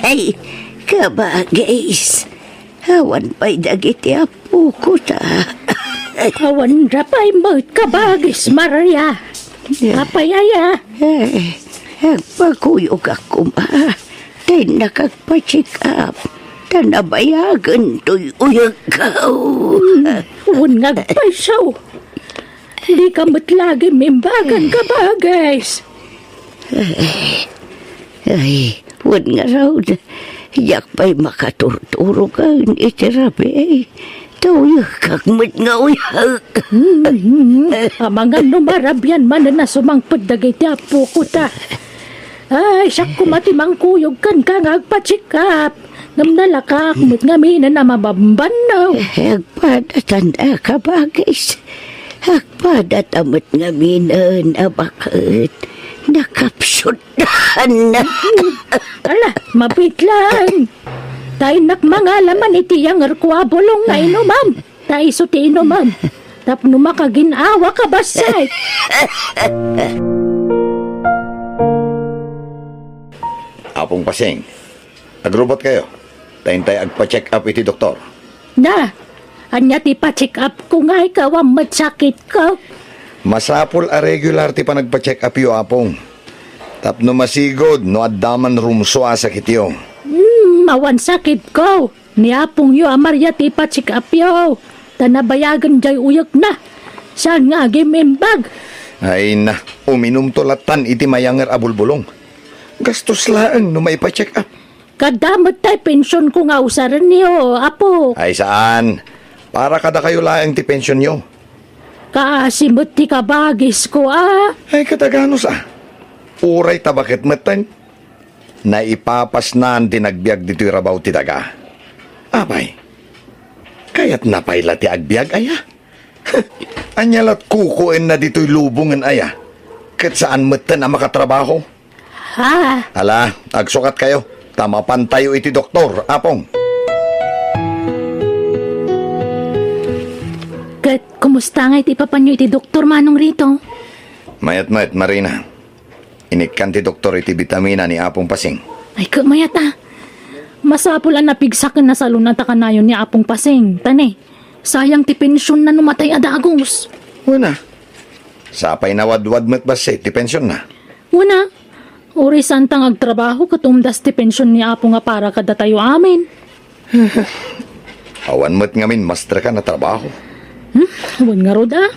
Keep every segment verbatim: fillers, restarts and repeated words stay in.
Ay, kabagis. Awan pay dagiti apoko ta. Awan ra pay met kabagis, Maria. Yeah. Apay aya? Eh, agpakuyogak koma. Tay nakagpa-check up. Ta nabayagen toy uyagko. Hmm, wen nga agpayso. Dika met lagi mimbagan, kabagis. Ay, wen ngarud, diak pay makaturturoken iti rabii. Ta uyekkak met nga uyek. Hmm, amangan no marabian manen a sumangpet dagiti apoko ta. Ay, siak koma ti mangkuyog kenka nga agpa-check up. Ngem nalakaak met ngamin a mabambanno. Eh, agpadatan a kabagis. Agpadata met ngaminen a baket. Nakapsutdan. Ala, mabitlan. Ta innak mangalaman iti yangerko a bulong nga inumam. Ta isu ti inumam. Tapno makagin-awa ka bassit. Apong Pasing, agrubot kayo. Ta intay agpa-check up iti doktor. Na, ania ti pa-check up ko nga ikaw met sakit ko? Masapul a regular ti panagpa-check up yo, Apong. Tapno masigud no adda man rumsua a sakityo. Hmm, awan sakit ko. Ni Apong yo a Maria ti pa-check up yo. Ta nabayagen jay uyekna. Saan nga agim-imbag? Ay na, uminumto lattan iti mayanger a bulbulong. Gastos laeng no maipa-check up. Kadda met tay pension ko nga usaren yo, Apo. Ay saan. Para kadakayo laeng ti pension yo. Kaasi met ti kabagis ko, a. Ay, kataganos, a. Uray ta baket metten. Naipapasnan ti nagbiag ditoy rabaw ti daga. Apay, kayatna pay la ti agbiag, aya? Ania lat kukuenna ditoy lubongen, aya? Ket saan metten a makatrabaho? Ha? Ala, agsukat kayo, ta mapantayo iti doktor, Apong. Ket kumusta nga iti papanyo iti doktor, Manong Rito? Mayat met, Marina. Inikkan ti doktor iti bitamina ni Apong Pasing. Ay, ket mayat a. Masapul a napigsa ken nasalun-at a kanayon ni Apong Pasing. Ta ne, sayang ti pensionna no matay a dagus. Wen a. Sapay nawadwad met bassit ti pensionna. Wen a. Uray saan ta nga agtrabaho ket umdas ti pension ni Apo nga para kadatayo amin. Awan met ngamin masterkan a trabaho. Hmm? Wen ngarud a.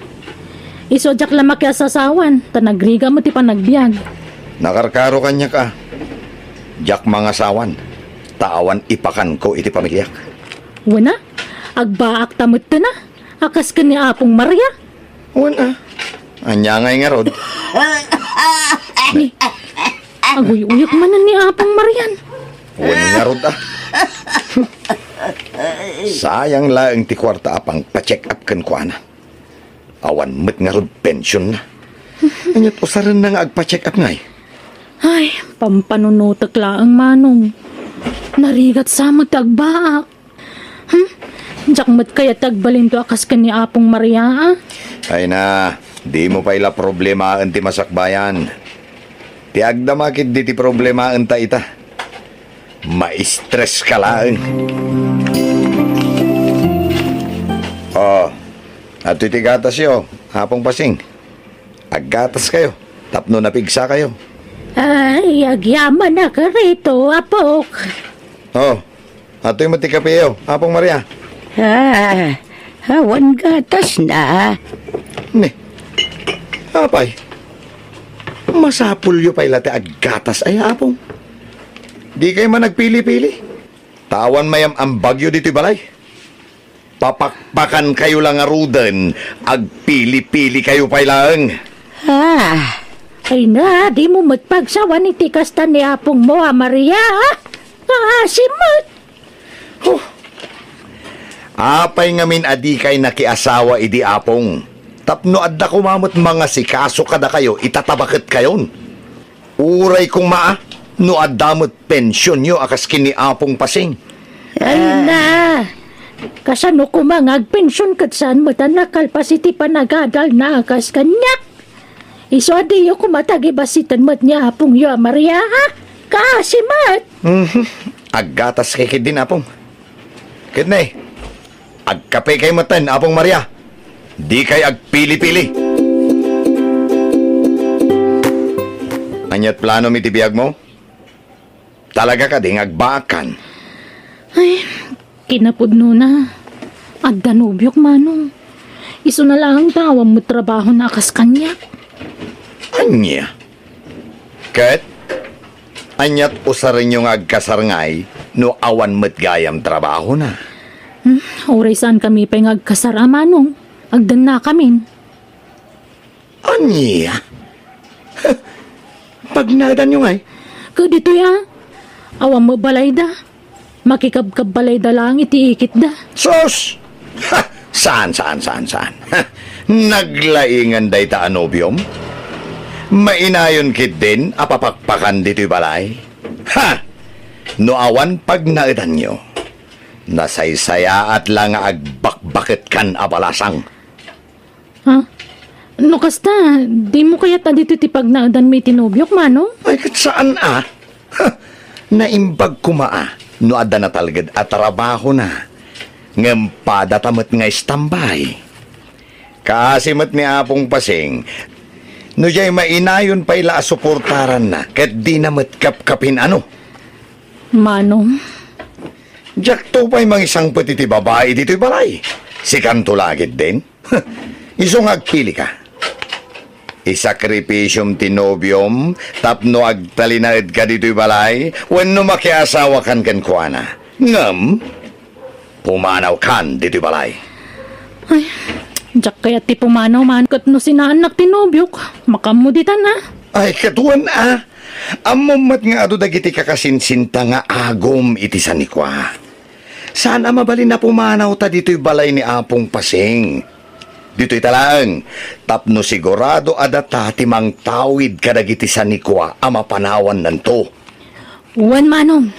Isu a diak la makiasasawan, ta nagrigat met ti panagbiag. Nakarkaro kaniak a. Diak mangasawan, ta awan ipakanko iti pamiliak. Wen a, agbaak ta metten a, a kas ken ni Apong Maria. Wen a. Ania ngay ngarud? Ni, aguy-uyek manen ni Apong Marian. Wen ngarud a. Sayang laeng ti kuarta a pangpa-check up kenkuana. Awan met ngarud pensionna. Ania't usarenna nga agpa-check up ngay? Ay, pampanunotek laeng, Manong. Narigat sa met ti agbaak. Hmm? Diak met kayat ti agbalinto a kas ken ni Apong Maria, a? Ay na, dimo pay la problemaen ti masakbayan. Ti agdama ketdi ti problemaenta ita. Ma-stress ka laeng. Oh, adtoy ti gatasyo, Apong Pasing. Aggatas kayo, tapno napigsa kayo. Ay, agyaman a karito, Apok. Oh, adtoy met ti kapeyo, Apong Maria. Ah, awan gatasna. Ne, apay, masapulyo pay la ti aggatas aya, Apong. Dikay man agpili-pili. Ta awan mayam-ambagyo ditoy balay. Papakpakan kayo la ngaruden, agpili-pili kayo pay laeng. Ah, ay na, dimo met pagsawan iti kasta ni Apongmo a Maria, a? Kaasi met. Huh. Apay ngamin a dikay nakiasawa idi Apong? Tapno adda koma met mangasikaso kadakayo ita ta baketkayon. Uray koma a, no adda met pensionyo a kas ken ni Apong Pasing. Ay na! Kasano koma nga agpension ket saan met a nakalpas iti panagadalna a kas kaniak? Isu a diyo koma tagibassiten met ni Apongyo a Maria, a? Kaasi met. Mhm. Aggatas kay ketdin, Apong. Ketdi, agkape kay metten, Apong Maria. Dikay agpili-pili. Ania't planom iti biagmo? Talaga kadi nga agbaakan? Ay, kinapudnona. Adda nobiok, Manong. Isuna laeng ta awan met trabahona a kas kaniak. Ania? Ket, ania't usarenyo nga agkasar ngay no awan met gayam trabahona? Hmm, uray saankami pay nga agkasar a, Manong. Agdannakamin. Ania? Pagnaedanyo ngay? Ket ditoy a, awan met balayda. Makikabkabbalayda laeng iti ikitda. Sus! Ha! Saan, saan, saan, saan? Ha! Naglaingan dayta a nobiom? Mainayon ketdin a papakpakan ditoy balay? Ha! No awan pagnaedanyo, nasaysayaat la nga agbakbaketkan a balasang. Ha? No kasta, dimo kayat a ditoy ti pagnaedanmi iti nobiok, Manong? Ay, ket saan a? Ha! Naimbag koma a no adda natalged a trabahona ngem padata met nga istambay. Kaasi met ni Apong Pasing, no diay mainayon pay la a suportaranna ket dina met kapkapin, ano? Manong. Diakto pay mangisangpet iti babai ditoy balay. Sikanto la ketdin? Isu nga agpilika. Isakripisiom ti nobiom tapno agtalinaedka ditoy balay wenno makiasawakan kenkuana. Ngem, pumanawkan ditoy balay. Ay, diak kayat ti pumanaw man ket no sinaannak ti nobiok, makaammo ditan a. Ay, ket wen a. Ammom met nga adu dagiti kakasinsinta nga agum iti sanikua. Saan a mabalin a pumanawta ditoy balay ni Apong Pasing. Ditoyta laeng, tapno sigurado a data ti mangtawid kadagiti sanikua a mapanawannanto. Wen, Manong.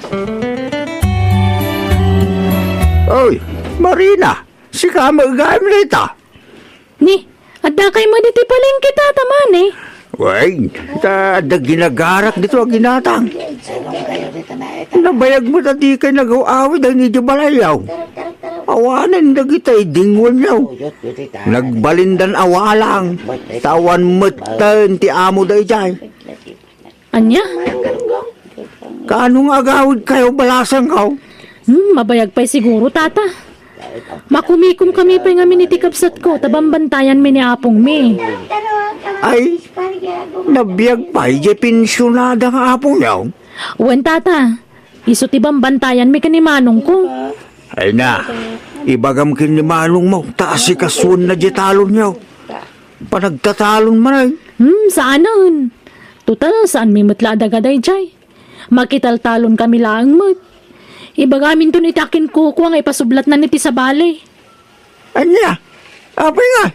Oy, Marina, sika met gayam dayta? Ni, adda kay met iti palengke, Tata Mani? Wen, ta adda ginagarak dito a ginatang. Nabayag met a dikay nagaw-awid dagiti balayyo. Awanen dagiti dingwenyo. Nagbalindan a walang, ta awan metten ti amo daydiay. Ania? Kaano nga agawidkayo, balasangko? Hmm, mabayag pay siguro, Tata. Makumikomkami pay ngamin iti kabsatko ta bambantayanmi ni apongmi. Ay, nabiag pay diay pensionada nga apongyo? Wen, Tata. Isu ti bambantayanmi ken ni manongko. Ay na, ibagam ken ni manongmo ta asikasuenna diay talonyo. Panagtatalon manen. Hmm, saanen. Total, saanmi met la a daga daydiay. Makitaltalonkami laeng met. Ibagaminton iti akinkukua nga ipasublatnan iti sabali. Ania? Apay nga?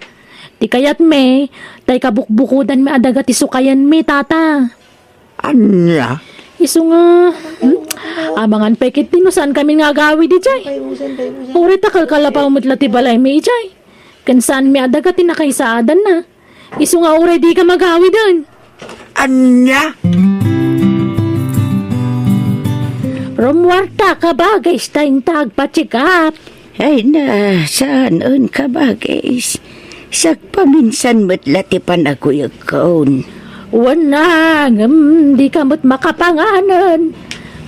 Ti kayatmi, tay kabukbukodanmi a daga ti sukayenmi, Tata. Ania? Isu nga, hmm? Amangan pay ketdi no saankami nga agawid idiay. Uray ta kalkalapaw met la ti balaymi idiay. Ken saanmi a daga ti nakaisaadanna. Isu nga uray dika magawiden. Ania? Rummuarta, kabagis, ta inta agpa-check up. Ay na, saanen, kabagis. Sagpaminsan met la ti panagkuyegkon. Wen a, ngem dika met makapanganen.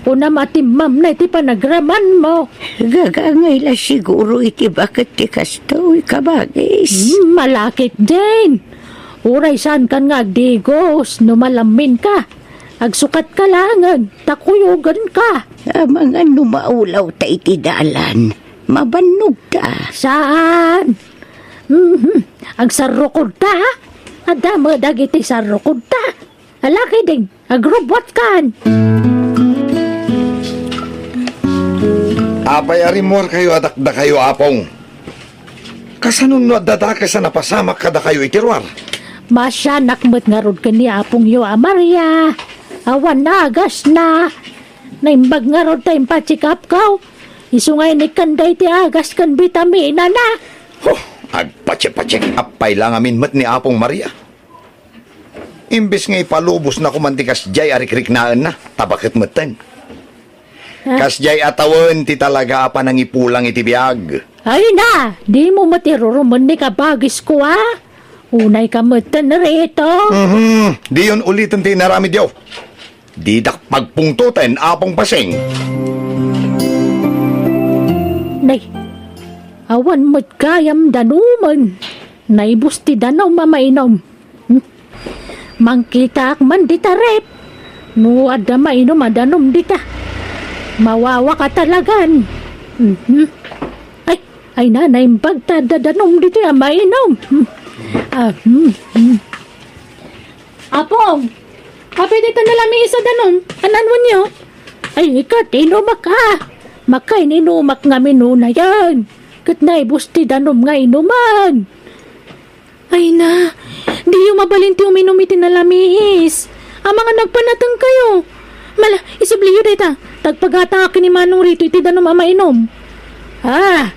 Kunam a timmamnay ti panagramanmo. Gagangay la siguro iti baket ti kastoy, kabagis. Hmm, malakit din. Uray saankan nga agdigos no malamminka. Agsukatka laengen, ta kuyogenka. Amangan no maulawta iti dalan, mabannogta. Saan? Mhm. Agsarrukodta, a? Adda met dagiti sarrukodta. Alakiding, agrubbuatkan. Apay a rimmuarkayo a dakdakayo, Apong? Kasano no adda dakes a napasamak kadakayo iti ruar? Masianak met ngarud ken ni apongyo a Maria. Awan agasna. Naimbag ngarud ta impa-check up-ko. Isu nga inikkanda iti agas ken bitaminana. Huh, agpa-check-, pa-check up pay la ngamin met ni Apong Maria. Imbes nga ipalubosna koma ti kasdiay a rikriknaenna, ta baket metten. Ah. Kasdiay a tawen ti talaga a panangipulang iti biag. Ay na, dimo met irurumen ni kabagisko, a? Unayka metten rito. Mhm, diyon uliten ti inaramidyo. Didak pagpungtoten, Apong Pasing. Nay, awan met gayam danomen. Naibus ti danum a mainum. Hmm? Mangkitaak man dita ref. No adda mainum a danum dita. Mawawak a talagan. Mhm. Ay, ay na, naimbag ta adda danum ditoy a mainum. Hmm. Ah, hmm, hmm. Apong, apay dita nalamiis a danum? An-anonyo? Ay, ket inumak, a. Makain-inumak ngamin unayen. Ket naibus ti danum nga inuman. Ay na, diyo mabalin ti uminum iti nalamiis. Amangan agpanatengkayo. Mala, isubliyo dayta. Ta agpagatangak ken ni Manong Rito iti danum a mainum. Ah,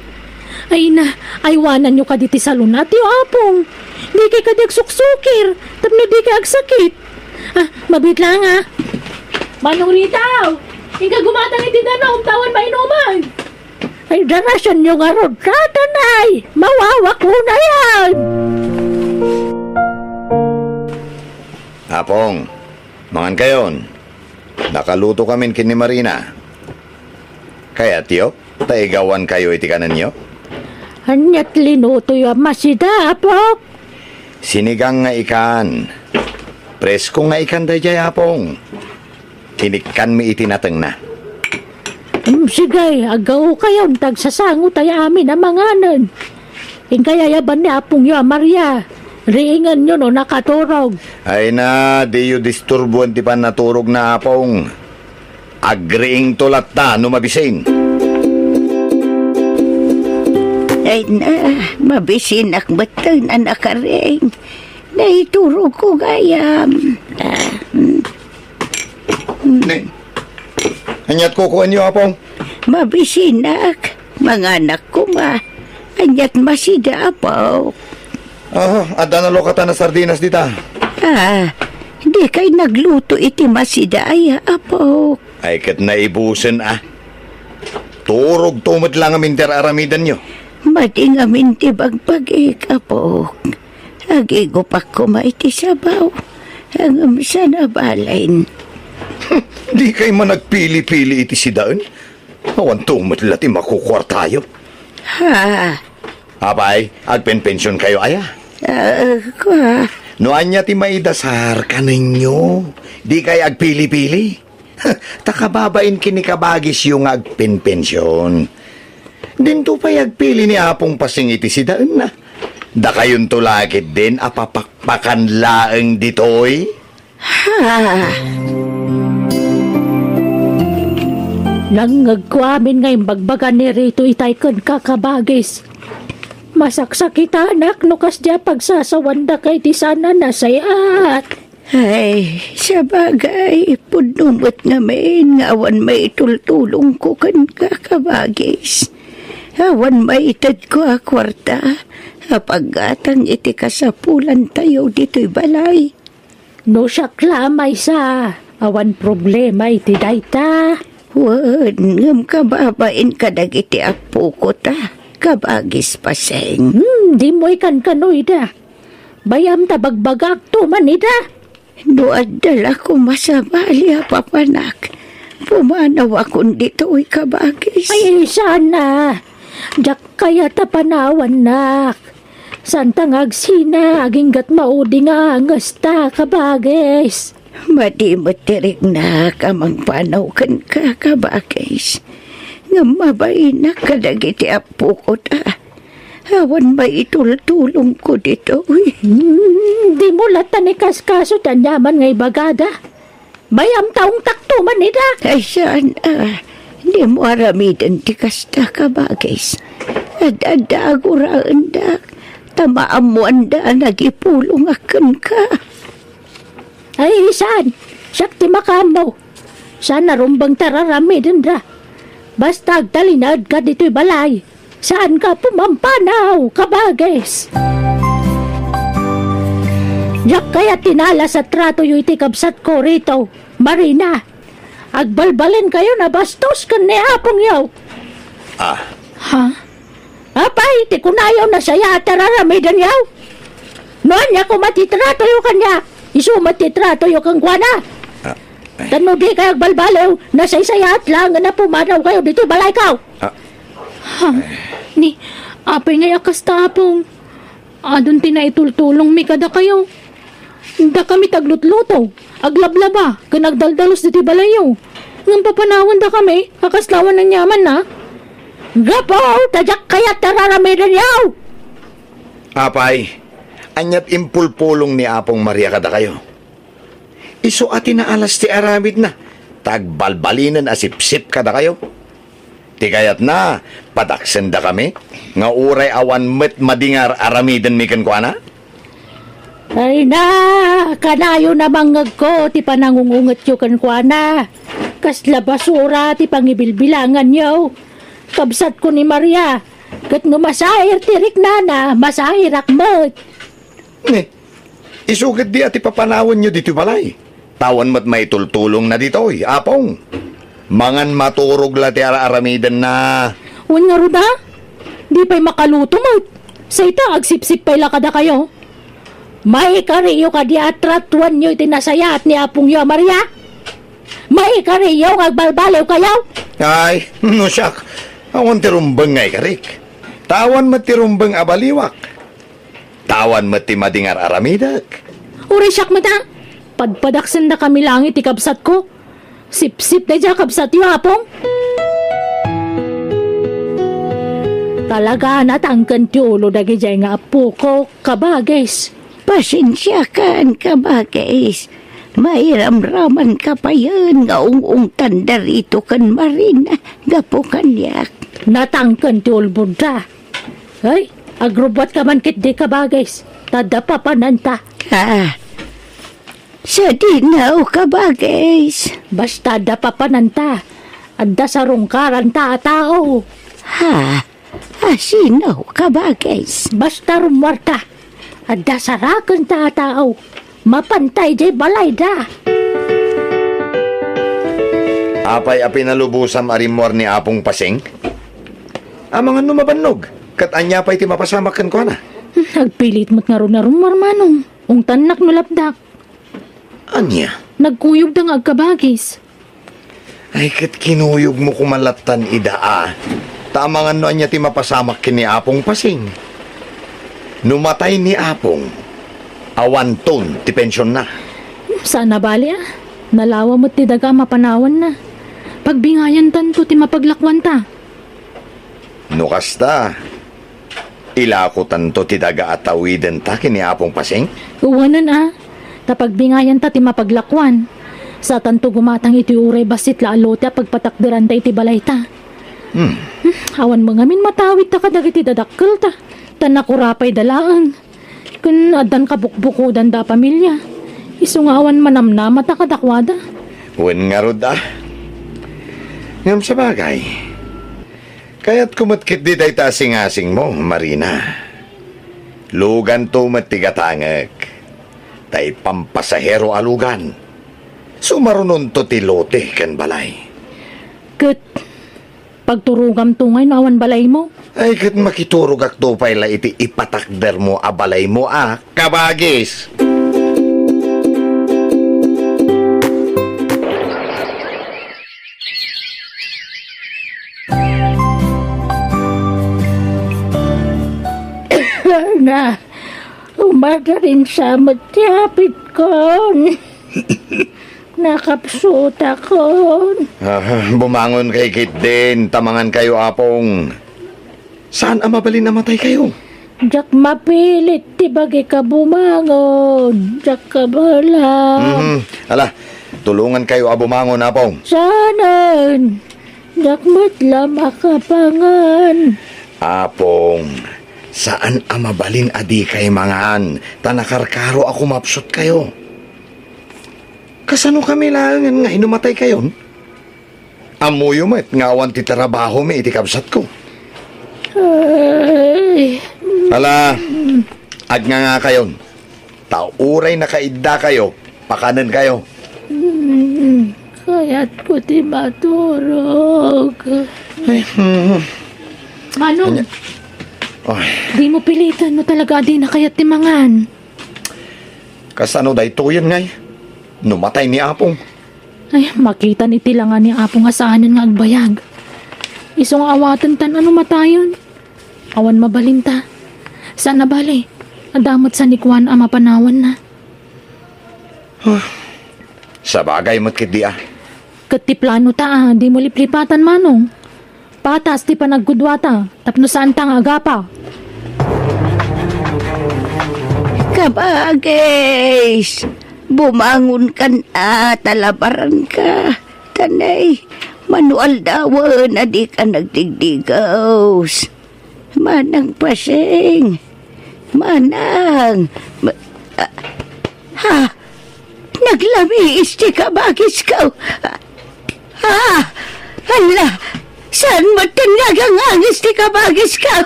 ay na, aywananyo kadi ti salunatyo, Apong. Dikay kadi agsuksukir, tapno dikay agsakit. Ah, mabiit laeng, a. Manong Rito, inka gumatang iti danum, ta awan mainuman. Ay, darasanyo ngarud, katanay! Mawawak unayen! Apong, mangankayon. Nakalutokamin ken ni Marina. Kayatyo, ta igawankayo iti kanenyo? Aniat linutoyo a masida, Apong? Sinigang nga ikan. Presko nga ikan daydiay, Apong. Inikkanmi iti natengna. Mm, sige, aggaokayon, ta agsasangotay amin a manganen. Inkay ayaban ni apongyo a Maria, riingenyo no nakaturog. Ay na, diyo disturboen ti pannaturogna, Apong. Agriingto latta no mabisin. Ay na, mabisinak metten a nakariing. Naiturogko gayam. Ah, hmm. Ne, aniat kukuenyo, Apong? Mabisinak. Manganak koma. Aniat masida, Apok? Ah, adda nalukatan a sardinas dita. Ah, dikay nagluto iti masida aya, Apok? Ay, ket naibusen, a. Turogto met la ngamin ti ar-aramidenyo. Madi ngamin ti bagbagik, Apok. Agigupak koma iti sabaw. Ngem saan a balen. Dikay man agpili-pili iti sidaen? Awanto met la ti makukuartayo. Ha? Apay, agpenpensionkayo aya? Ah, kua. No ania ti maidasar kanenyo, dikay agpili-pili. Ta kababain ken ni kabagisyo nga agpenpension. Dinto pay agpili ni Apong Pasing iti sidaenna. Dakayonto la ketdin a papakpakan laeng ditoy? Ha? Nangngegko amin nga imbagbaga ni Rito itay kenka, kabagis. Masaksakitanak no kasdiay a pagsasawandaka iti saan a nasayaat. Ay, sabagay, pudno met ngamin nga awan maitultulongko kenka, kabagis. Awan maitedko a kuarta a paggatang iti kasapulantayo ditoy balay. No siak la a maysa, awan problema iti dayta. Wen, ngem kababain kadagiti appoko ta, kabagis Paseng. Hmm, dimo ikankano ida. Bay-am ta bagbagakto man ida. No adda la koma sabali a papanak, pumanawakon ditoy, kabagis. Ay, saan a. Diak kayat a panawannak. Saanta nga agsina, aginggat maudi nga angesta, kabagis. Madi met ti riknak a mangpanaw kenka, kabagis. Ngem mabainak kadagiti appoko ta. Awan maitultulongko ditoy. Hmm, dimo latta ni kaskaso ti aniaman nga ibagada. Bay-am ta ungtakto man ida. Ay, saan a. Dimo aramiden ti kasta, kabagis. Ad-adda aguraendak. Ta maammoanda a nagipulongak kenka. Ay, saan? Siak ti makaammo. Saan a rumbeng ta raramidenda. Basta agtalinaedka ditoy balay. Saanka pumampanaw, kabagis. Diak kayat ti nalas a tratoyo iti kabsatko, Rito, Marina. Agbalbalinkayon a bastos ken ni apongyo. Ah. Ha? Apay, ti kunayo, nasayaat ti ar-aramidenyo? No ania koma ti tratoyo kaniak, isu met ti tratoyo kenkuana. Ah, ay. Tapno dikay agbalbaliw, nasaysayaat laengen a pumanawkayo ditoy balayko. Ah. Ha? Ni, apay ngay a kasta, Apong? Adun ti naitultulongmi kadakayo. Dakami ti aglutluto, aglablaba, ken agdaldalus ditoy balayyo. Ngem papanawendakami a kasla awan aniamanna. Gapu ta diak kayat ti ar-aramidenyo! Apay, ania ti impulpulong ni Apong Maria kadakayo? Isu a ti naalas ti aramidna, ta agbalbalinen a sipsip kadakayo. Ti kayatna, padaksendakami, nga uray awan met madi nga ar-aramidenmi kenkuana? Ay na, kanayon a mangngegko ti panangungungetyo kenkuana. Kasla basura ti pangibilbilanganyo. Kabsatko ni Maria, ket no masair ti riknana, masairak met. Ni, isu ketdi a ti papanawenyo ditoy balay. Ta awan met maitultulongna ditoy, Apong. Mangan maturog la ti ar-aramidenna. Wen ngarud a, di pay makaluto met. Say ta, agsipsip pay la kadakayo. Maikariyo kadi a tratuanyo iti nasayaat ni apongyo a Maria? Maikariyo nga agbalbaliwkayo? Ay, no siak, awan ti rumbeng nga ikarik. Ta awan met ti rumbeng a baliwak. Ta awan met ti madi nga ar-aramidek. Uray siak met a, padpadaksendakami laeng iti kabsatko. Sipsip daydiay a kabsatyo, Apong. Talaga a natangken ti ulo dagidiay nga appoko, kabagis. Pasensiakan, kabagis. Mairamramanka payen nga ung-ungtan da Rito ken Marina gapu kaniak. Natangken ti ulbodda. Ay, agrubbuatka man ketdi, kabagis, ta adda papananta. Ah, sadino, kabagis? Basta adda papananta, adda sarungkaranta a tao. Ha? Asino, kabagis? Basta rummuarta, adda sarakenta a tao. Mapantay diay balayda. Apay a pinalubosam a rimmuar ni Apong Pasing? Amangan no mabannog, ket ania pay ti mapasamak kenkuana? Hmm, agpilit met ngarud nga rummuar, Manong. Ungtannak no lapdak. Ania? Nagkuyogda nga agkabagis. Ay, ket kinuyogmo koma lattan ida a. Ta amangan no ania ti mapasamak ken ni Apong Pasing. No matay ni Apong, awanton ti pensionna. Saan a bali a. Nalawa met ti daga a mapanawanna. Pagbingayantanto ti mapaglakuanta. No kasta, ilakotanto ti daga a tawidenta ken ni Apong Pasing? Wen a, ta pagbingayanta ti mapaglakuan. Saatanto gumatang iti uray bassit la a lote a pagpatakderanta iti balayta. Hmm. Hmm, awan mangamin matawidta kadagiti dadakkelta, ta nakurapayda laeng. Ken addan kabukbukodanda a pamilia, isu nga awan manamnamata kadakuada. Wen ngarud a. Ngem sabagay, kayatko met ketdi dayta a singasingmo, Marina. Luganto met ti gatangek, ta ipampasahero a lugan. Sumarunonto ti lote ken balay. Ket pagturogamto ngay no awan balaymo? Ay, ket makiturogakto pay la iti ipatakdermo a balaymo a kabagis. Na, umadarin sa met ti apitkon. Nakapsutakon. Ah, bumangon kay ketdin, ta mangankayo, Apong. Saan a mabalin a mataykayo? Diak mapilit ti bagik a bumangon. Diak kabala. Mhm. Ala, tulongankayo a bumangon, Apong. Saanen? Diak met la makapangan. Apong, saan a mabalin a dikay mangan, ta nakarkaro a kumapsutkayo. Kasano kami laengen nga inumataykayon? Ammoyo met nga awan ti trabahomi iti kabsatko. Ay. Ala, agngangakayon. A, uray nakaiddakayo, pakanenkayo. Mm, kayatko ti maturog. Ay, mm. Manong, Anya? Ay. Dimo piliten no talaga a dina kayat ti mangan. Kasano daytoyen ngay? No matay ni Apong. Ay, makitan iti langa ni Apong a saanen nga agbayag. Isu nga awaten tan ano matayon. Awan mabalinta. Saan a bale, adda met sanikuan a mapanawanna. Huh. Sabagay met ketdi a. Ket ti planota a dimo liplipatan, Manong. Patas ti panagguduata tapno saanta nga agapa. Kabagis! Bumangonkan a, ta labaranka. Tanay, mano aldawen a dika nagdigdigaws. Manang Pasing. Manang. Ma-, ah, ha? Naglamiis ti kabagisko. Ah! Ala! Saan met ti nagangangis ti kabagisko?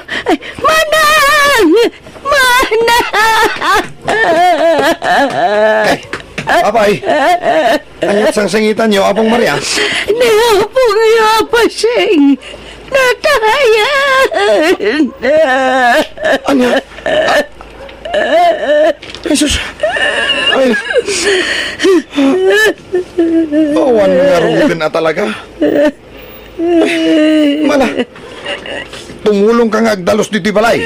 Manang! Manang! Ay, apay! Ania't sangsangitanyo, Apong Maria? Ni Apongyo a Pasing! Natayan! Ania? Ah, Jesus! Ay, awan ngaruden a talaga. Ay, mala, tumulongka nga agdalus ditoy balay.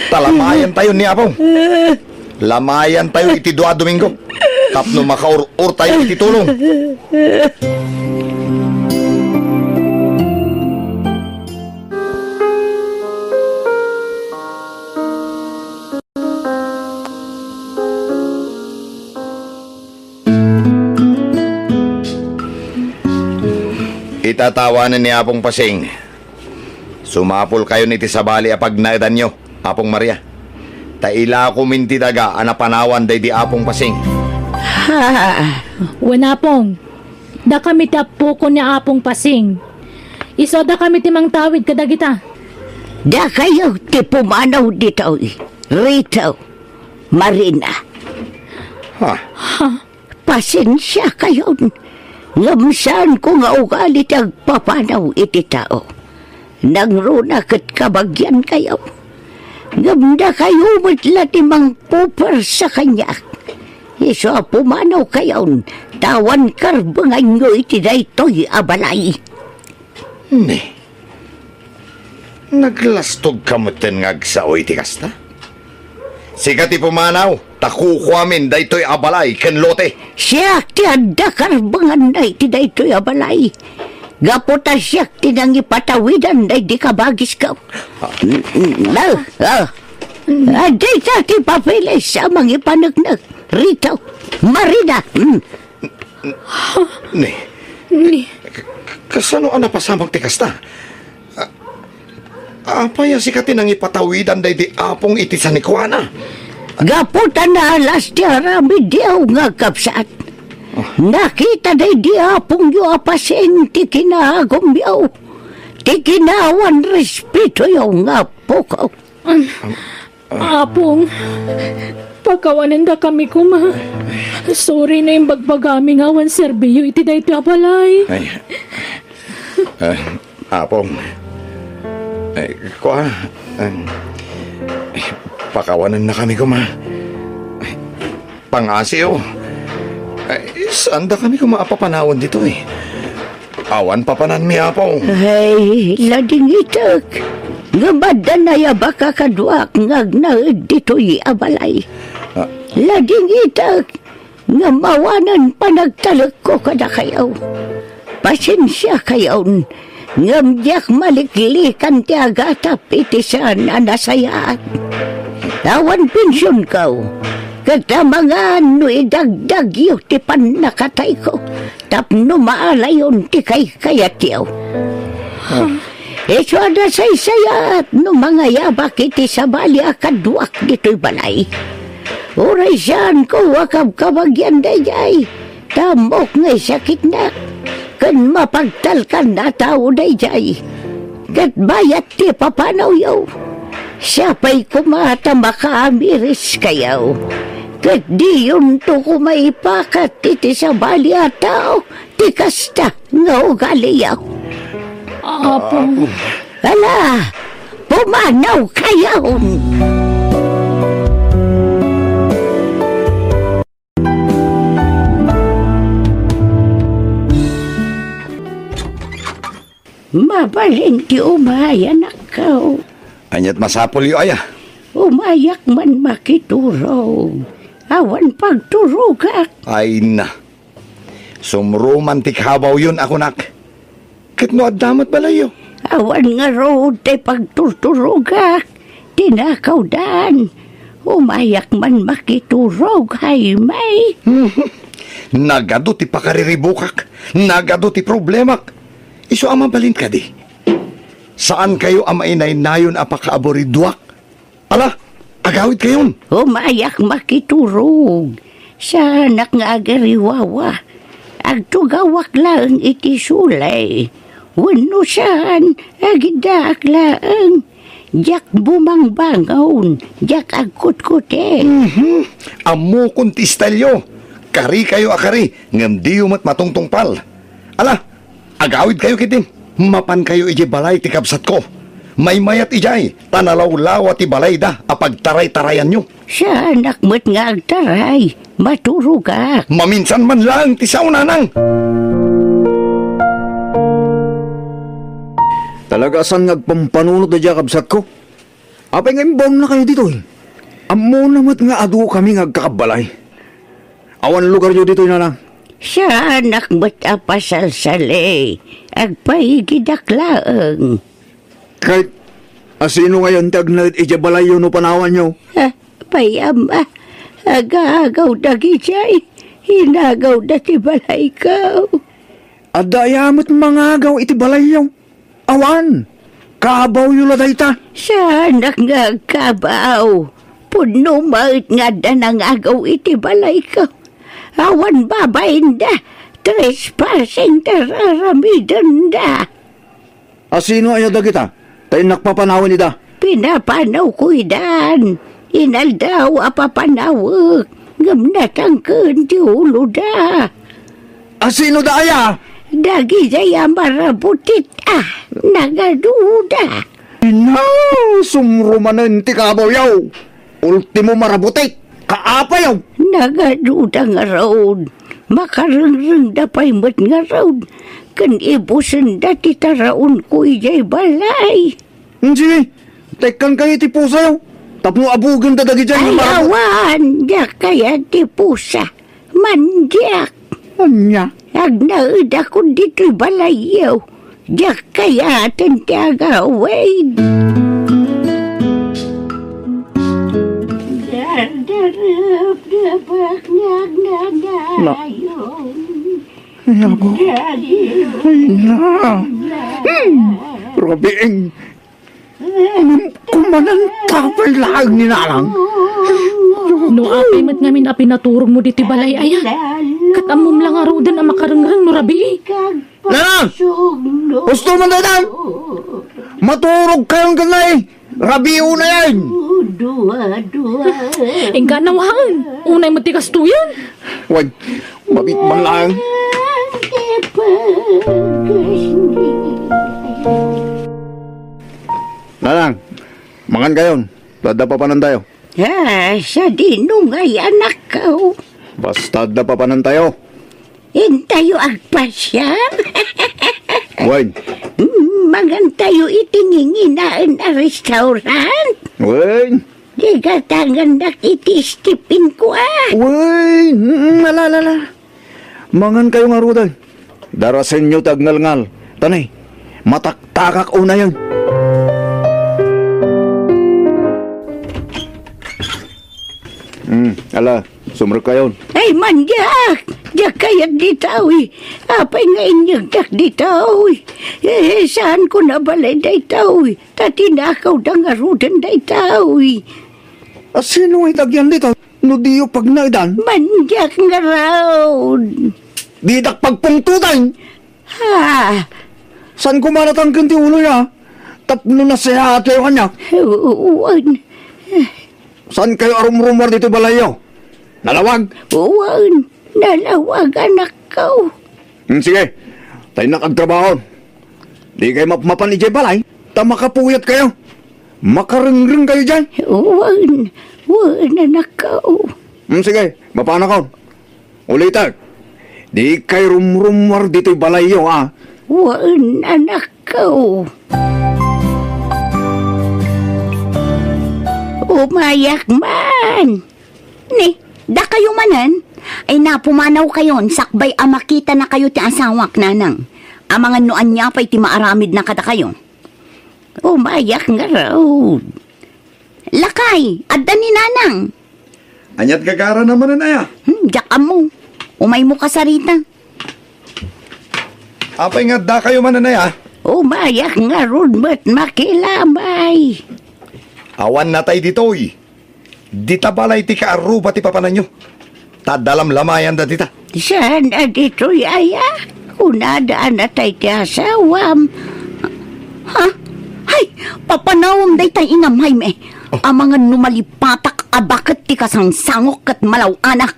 Ta lamayantayo ni Apong. Lamayantayo iti dua a Domingo tapno makaur-ortayo iti tulong. Itatawanen ni Apong Pasing. Sumapulkayon iti sabali a pagnaedanyo, Apong Maria. Ta ilakom iti daga a napanawan daydi Apong Pasing. Ha? Wen, Apong, dakami ti appokon ni Apong Pasing. Isu a dakami ti mangtawid kadagita. Dakayo ti pumanaw ditoy, Rito, Marina. Ha? Ha? Pasensiakayon, ngem saanko nga ugali ti agpapanaw iti tao. Nangruna ket kabagiankayo. Ngem dakayo met la ti mangpupuersa kaniak. Isu a pumanawkayon, ta awan karbenganyo iti daytoy a balay. Ne, naglastogka metten nga agsao iti kasta? Sika ti pumanaw, ta kukuamin daytoy a balay ken lote. Siak ti adda karbenganna iti daytoy a balay. Gapu ta siak ti nangipatawidan daydi kabagisko. Ah. Mm, mm, ah, ah. Ah, dayta ti papeles a mangipaneknek. Rito, Marina. Mm. Ni, Ni. K-, k-, kasano a napasamak ti kasta? A-, apay a sika ti nangipatawidan daydi Apong iti sanikuana? Gapu ta naalas ti aramidyo nga agkabsat. Ah. Nakita daydi Apongyo a pasen ti kinaagumyo, ti kinaawan respetoyo nga appoko. Am-, Apong, pakawanendakami koma. Sorry no imbagbagami nga awan serbiyo iti daytoy a balay. Ay, ah, Apong. Ay, kua, ah, pakawanennakami koma. Pangasiw. Ay, saandakami koma a papanawen ditoy? Awan papananmi, Apo. Ay, ladingitek. Ngem adda nayabak a kaduak nga agnaed ditoy a balay. Ah. Ladingitek. Ngem awanen panagtalekko kadakayo. Pasensiakayon, ngem diak maliklikan ti agatap iti saan a nasayaat. Awan pensionko, ket amangan no idagdagyo ti pannakatayko tapno maalayon ti kaykayatyo. Ah. Isu a nasaysayaat no mangayabak iti sabali a kaduak ditoy balay. Uray saanko a kabkabagian daydiay, ta ammok nga isakitnak, ken mapagtalkan a tao daydiay. Ket bayat ti papanawyo, siapay koma ta makaamiriskayo, ket diyonto koma ipakat iti sabali a tao ti kasta nga ugaliyo. Apo. Ala, pumanawkayon! Mabalin ti umay, anakko. Ania't masapulyo aya? Umayak man makiturog. Awan pagturogak. Ay na. Sumruman ti kabawyon a kunak. Ket no adda met balayyo? Awan ngarud ti pagturturogak. Tinakawdan. Umayak man makiturog, Jaime. Nagadu ti pakariribukak. Nagadu ti problemak. Isu a mabalin kadi. Saankayo a mainaynayon a pakaaburiduak. Ala, agawidkayon. Umayak makiturog. Saanak nga agariwawa. Agtugawak laeng iti sulay. Wenno saan, agidaak laeng. Diak bumangbangon, diak agkutkutek. Mhm. Ammokon ti istelyo. Karikayo a kari, ngem diyo met matungtungpal. Ala, agawidkayo ketdi. Mapankayo idiay balay ti kabsatko. Maymayat idiay, ta nalawlawa ti balayda a pagtaraytarayanyo. Saanak met nga agtaray, maturogak. Maminsan man laeng ti sao, nanang. Talaga a saan nga agpampanunot daydiay a kabsatko? Apay nga imbawannakayo ditoy? Ammona met nga adukami nga agkakabbalay. Awan lugaryo ditoy, nanang. Saanak met a pasalsali. Agpaigidak laeng. Ket, asino ngayon ti agnaed idiay balayyo no panawanyo? Ah, pay, ama, agaagaw dagijay. Inagawda ti balayko. Adda aya met mangagaw iti balayyo? Awan. Kabawyo la dayta. Saanak nga agkabaw. Pudno met nga adda nangagaw iti balayko. Awan babainda. Trespassing ti raramidenda. Asino aya dagita? Ta innak papanawen ida. Pinapanawko idan. Inaldaw a papanawek, ngem natangken ti uloda. Asino da aya? Dagijay a marabutit a nagaduda. Ina, sumrumanen ti kabawyo. Ultimo marabutit. Kaapayo. Nagaduda ngarud. Makarengrengda pay met ngarud. Ken ibusenda ti taraonko idiay balay. Sige, tekkankayo iti pusayo. Tapno abugenda dagijay nga marabutit. Awan, diak kayat ti pusa. Mandiak. Ania? Agnaedakon ditoy balayyo. Diak kayaten ti agawid. Dardarap, dabak, nagnanayon. Ay, apo. Ay, na. Hmm. Rabiin. Ngem kumananta pay laeng ni nanang. No apay met ngamin a pinaturogmo ditoy balay aya. Ket ammom la ngaruden a makarengreng no rabii. Nanang! Husto man daytan! Maturogkayon ken nay! Rabii unayen! Inka nawaen! Unay met ti kastoyen! Wen, mabit man laeng. Nanang, mangankayon. Ta adda papanantayo. Ah, sadino ngay, anakko? Basta adda papanantayo. Intayo agpasiar? Wen. Mm, mangantayo iti nginginaen a restaurant? Wen. Digatangannak iti stipinko, a. Wen. Mm, ala, ala, ala. Mangankayo ngaruden. Darasenyo ti agngalngal. Ta nay, mataktakak unayen. Hmm, ala, sumrekkayon. Ay, mandiak! Diak kayat ditoy. Apay nga inyegdak ditoy? Eh, saanko a balay daytoy? Ta tinakawda ngaruden daytoy. Asino nga itagyan ditoy? No diyo pagnaedan? Mandiak ngarud. Didak pagpungtotan. Ha? Saan koma natangken ti uloyo, a? Tapno nasehaat kayo kaniak? Wen. Saankayo a rumrumuar ditoy balayyo? Nalawag? Wen, nalawag, anakko. Hmm, sige. Taynak agtrabaho. Dikay mapmapan idiay balay, ta makapuyat kayo. Makarengreng kayo diay. Wen, wen, anakko. Hmm, sige, mapanakon. Ulitek, dikay rumrummuar ditoy balayyo, a? Wen, anakko. Umayak man. Ni, dakayo manen? Ay, napumanawkayon sakbay a makitanakayo ti asawak, nanang. Amangan no ania pay ti maaramidna kadakayo. Umayak ngarud. Lakay, adda ni nanang. Ania't gagarana manen aya? Hmm, diak ammo. Umaymo kasarita. Apay nga addakayo manen aya? Umayak ngarud met makilamay. Awan natay ditoy. Dita balay ti kaarruba ti papananyo. Ta adda lamlamayanda dita. Saan a ditoy aya? Kunada a natay ti asawam. Ha? Ay, papanawem dayta, Inam Jaime. Oh. Amangan no malipatak a baket ti kasangsangok ket malaw-anak.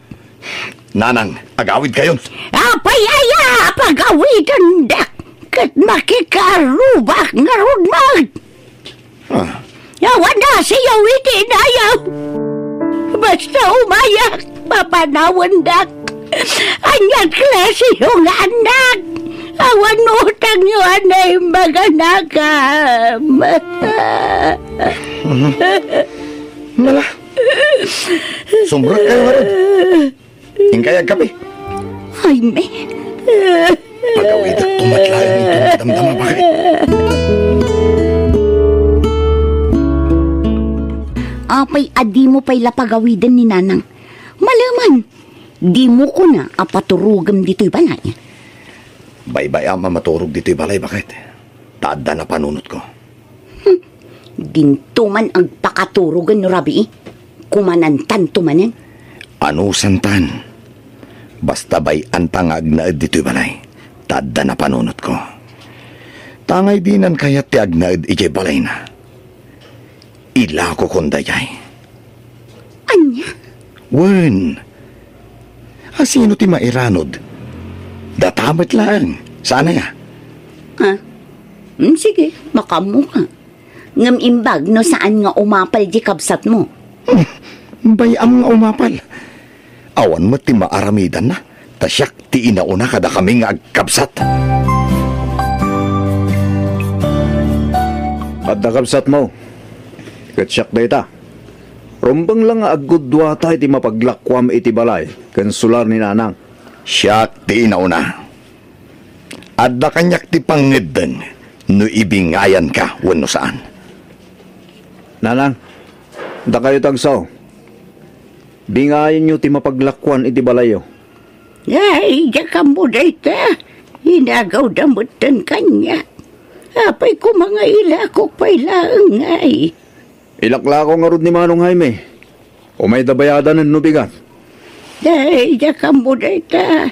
Nanang, agawidkayon. Apay aya a pagawidendak ket makikaarrubak ngarud met? Ah. Awan a siyaw iti inayaw. Basta umayak, papanawendak. Ania't klasiyo nga annak? Awan utangyo a naimbag a nakam. Nala. Sumrekkayo ngarud. Inkay agkape. Jaime. Pagawidak tumatlaeng iti damdama, bakit? Apay a dimo pay la pagawiden ni Nanang? Maleman, dimo kuna a paturogem ditoy balay? Baybay-am a maturog ditoy balay, bakit? Ta adda napanunotko. Hmm. Dinto man agpakaturogen no rabii. Kumanantanto manen. Anusantan. Basta bay-anta nga agnaed ditoy balay, ta adda napanunotko. Tangay dinan kayat ti agnaed idiay balayna. Ilakokon daydiay. Ania? Wen. A, sino ti mairanod? Data met laeng. Saan aya? Ha? Hmm, sige, makaammoka. Ngem imbag no saan nga umapal di kabsatmo. Hmm, bay-am nga umapal. Awan met ti maaramidanna, ta siak ti inauna kadakami nga agkabsat. Adda kabsatmo, ket siak dayta. Rumbeng la nga agguduata iti mapaglakuam iti balay ken sular ni Nanang. Siak ti inauna. Adda kaniak ti pangngeddeng no ibingayanka wenno saan. Nanang, dakayo ti agsaw. Bingayanyo ti mapaglakuan iti balayyo. Ay, diak ammo dayta. Inagawda metten kaniak. Apay koma nga ilakok pay laeng ngay? Ilaklako ngarud ni Manong Jaime. Umayda bayadanen no bigat. Ay, diak ammo dayta.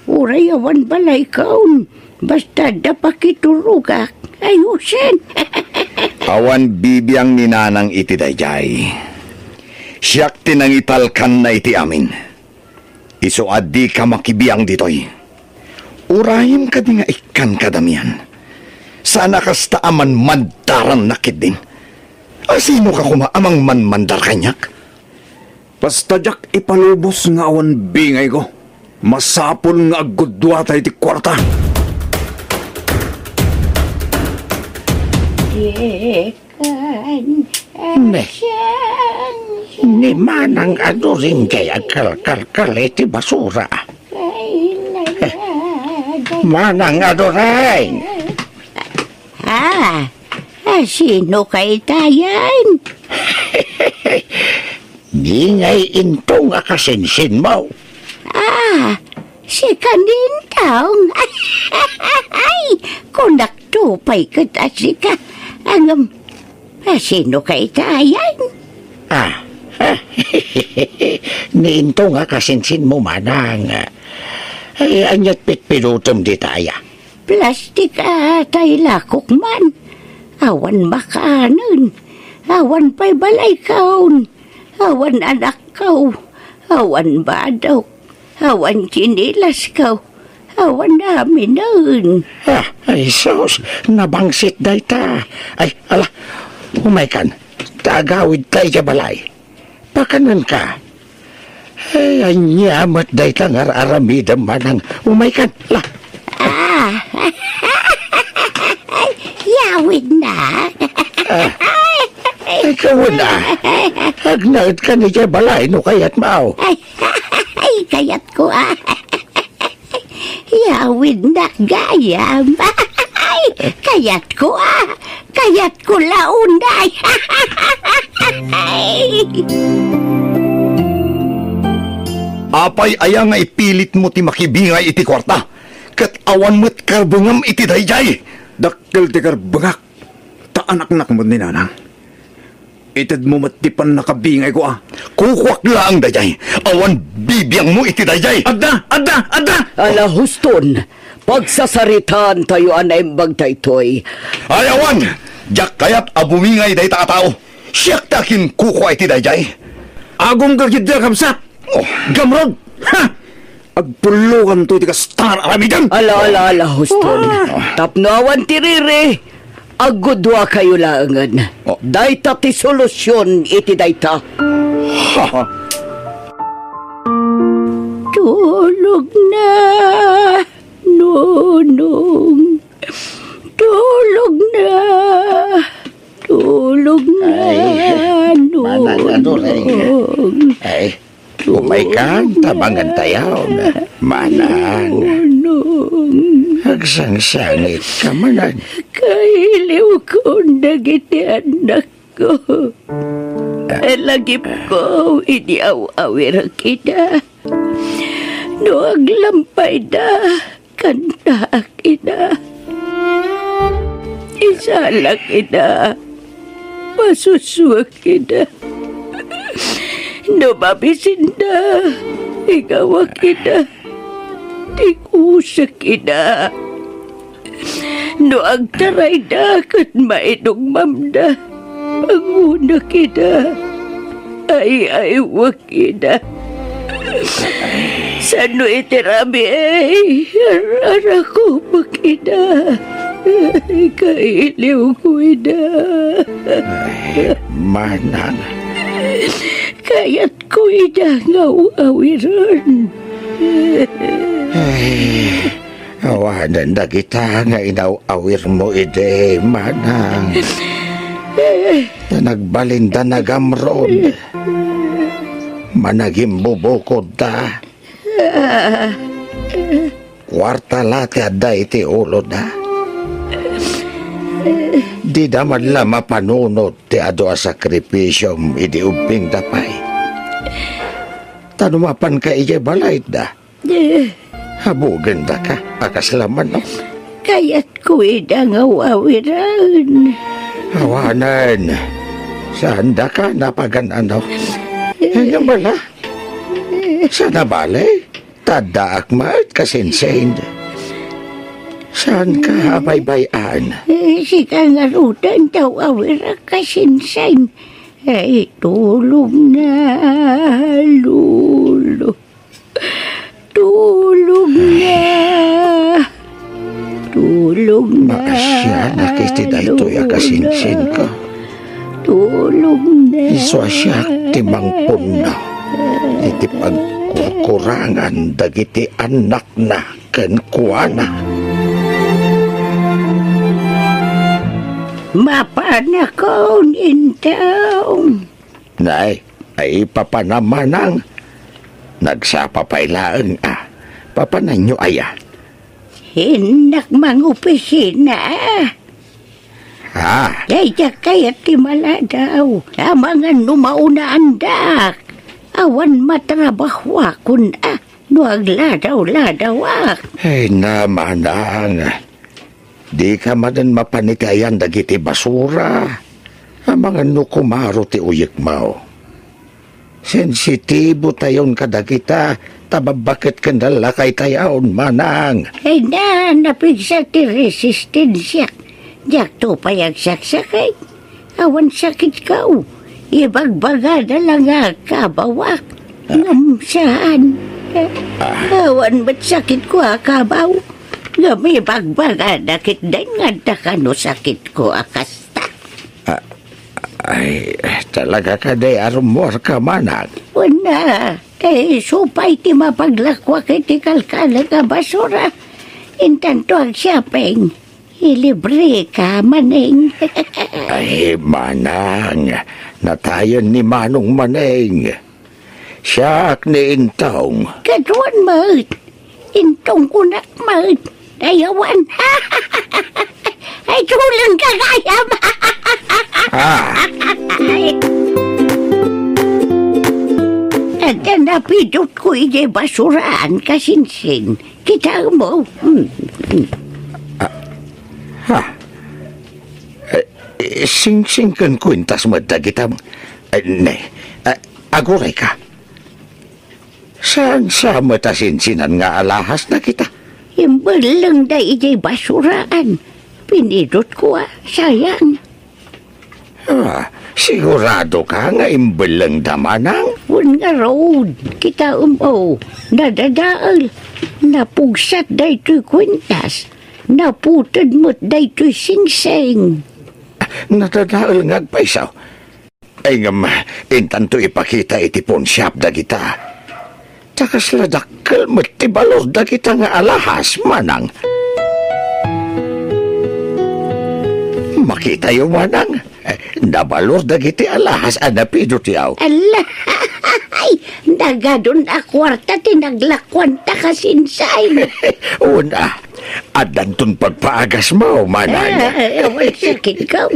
Uray awan balaykaon. Basta adda pakiturogak. Ayusen. Awan bibiang ni Nanang iti daydiay. Siak ti nangitalkanna iti amin. Isu a dika makibiang ditoy. Urayem kadi nga ikkan kadamian. Saan a kasta a manmandarannak ketdin. A, sinoka koma a mangmanmandar kaniak? Basta diak ipalubos nga awan bingayko, masapul nga agguduata iti kuarta. Ne, ni Manang Adoring kay agkalkalkal iti basura. Manang Adoring! Ah, ah, sino kay tayan? Ni ngay Intong a kasinsinmo. Ah, sika ni Intong? Ay, kunakto pay ket a sika. Ngem, a, sino kay tayan? Ah, ni Intong a kasinsinmo, Manang. Ay, ania't pitpidutem dita aya? Plastik a tay lakok man. Awan makaanen. Awan pay balaykaon. Awan anakko. Awan badok, awan tsinilasko, awan aminen. Ah, ay sus, nabangsit dayta. Ay, ala, umaykan, ta agawidta idiay balay. Pakanenka. Ay, ania met dayta nga ar-aramidem, manang. Umaykan, la. Ah, yawidna. Ah, ikaw na. Agnaedkan idiay balay no kayatmo. Ay, ay, kayatko, ah. Yawidna gayam. Ay, kayatko, ah. Kayatko la unay. Apay aya nga ipilitmo ti makibingay iti kuarta? Ket awan met karbengam iti daydiay. Dakkel ti karbengak, ta anaknak met ni nanang. Itedmo met ti pannakabingayko, a. Kukuak laeng daydiay. Awan bibiangmo iti daydiay. Adda! Adda! Adda! Ala, huston. Pagsasaritaantayo a naimbag daytoy. Ay, awan! Diak kayat a bumingay dayta a tao. Siak ti akinkukua iti daydiay. Agum ka ketdi a kabsat! Oh. Gamrod! Ha! Agpullokanto iti kasta nga aramidem! Ala, ala, ala, huston. Ah. Tapno awan ti riri, agguduakayo laengen. Oh. Dayta ti solusion iti dayta. Ha? Tulogna, Nonong. Tulogna. Tulogna, ay, manang, ano, ay, Nonong. Ay, umaykan, tabangan tayo, manang. Nonong. Agsangsangit ka, manang. Kailiwkon dagiti annakko. Ah. Lagipko idi aw-awirek ida. No aglampayda, kantaak ida. Isalak ida. Pasusuek ida. No mabisinda, igawak ida. Tikusek ida. No agtarayda ket maidugmamda, pangunek ida. Ay-aywek ida. Sano iti rabii, ar-arakupek ida. Kailiwko ida. Ay, manang. Kayatko ida nga aw-awiren. Ay, awanen dagita nga inaw-awirmo idi, manang. Ta nagbalinda nagamrod. Managimbubukodda. Kuarta la ti adda iti uloda. Dida man la mapanunot ti adu a sakripisiom idi ubbingda pay. Ta no mapanka idiay balayda, eh, habugandaka a kasla manok. Kayatko ida nga aw-awiren. Awanen, saandaka napagan-ano. Eh, nga bala, saan a bale? Ta addaak met kasinsin. Saanka a baybay-an? Eh, sika ngaruden ti aw-awirek kasinsin. Ay, tulogna, Lolo. Tulogna. Tulogna. Maasianak iti daytoy a kasinsinko. Tulogna. Isu a siak ti mangpunno iti pagkurkurangan dagiti annakna kenkuana. Mapanakon, Intong. Nay, ay papanam, manang. Nagsapa pay laeng a. Papananyo aya? Innak mangopisina. Ah. Daydiak kayat ti maladaw. Amangan no maunaandak. Awan matrabahoakon a no agladawladawak. Ay, na, manang. Dika manen mapan iti ayan dagiti basura. Amangan no kumaro ti uyekmo. Sensitibo tayon kadagita, ta babbaket ken lakay tayon, manang. Ay na, napigsa ti resistensiak. Diakto pay agsaksakit. Awan sakitko. Ibagbagada la nga agkabawak. Ngem saan. Ah. Awan met sakitko a kabaw. Ngem ibagbagada ketdin nga adda kano sakitko a kasta. Ah, ay, talaga kadi a rummuarka, manang? Wen a, ta isu pay ti mapaglakuak iti kalkalek a basura. Intanto agshopping. Ilibreka, Maneng. Ay, manang, natayen ni Manong Maneng. Siak ni Intong. Kaduan met. Intong kunak met. Ay, awan. Ay, tuleng ka gayam. Ah. Adda napidutko idiay basuraan, kasinsin. Kitaem mo. Hmm, hmm. Ah, ha? Eh, eh, singsing ken kuentas met dagita. Eh, ne, eh, agurayka. Saan sa met a sinsinan nga alahas dagita? Imbellengda idiay basuraan. Pinidutko a, sayang. Ah, sigurado ka nga imbellengda, manang? Wen ngarud, kitaem, o, nadadael. Napugsat daytoy kuentas. Naputed met daytoy singsing. Nadadael nga agpayso. Ay, ngem, intanto ipakita iti pawn shop dagita. Ta kasla dakkel met ti balor dagita nga alahas, manang. Makitayo, manang. Eh, nabalor dagiti alahas a napidutyo. Ala, ay, nagadun a kuarta ti naglakuanta, kasinsin. Wen a, addanton pagpaagasmo, manang. Ah, awan sakitko.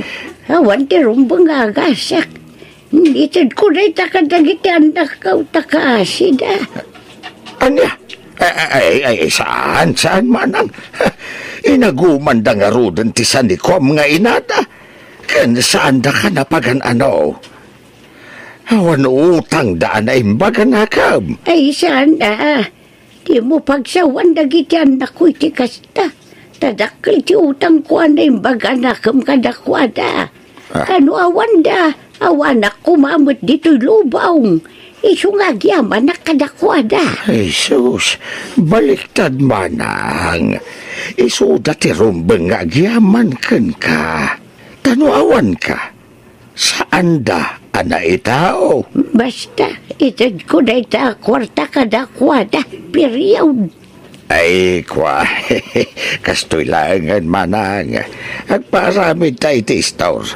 Awan ti rumbeng nga agasak. Itedko dayta kadagiti annakko ta kaasida. Ania? Ay, ay, ay, ay, saan, saan, manang? Inagumanda ngaruden ti sanikuam nga inada. Ken saandaka napagan-ano? Awan utangda a naimbag a nakem. Ay, saan a? Dimo pagsawan dagiti annakko iti kasta. Ta dakkel ti utangko a naimbag a nakem kadakuada. Ah. Kano awanda, awanak koma met ditoy lubong. Isu nga agyamanak kadakuada. Jesus, baliktad, manang. Isuda ti rumbeng nga agyaman kenka. Ta no awanka, saanda a naitao. Basta, itedko dayta a kuarta kadakuada, period. Ay, kua, kastoy laengen, manang. Agpaaramidta iti istor.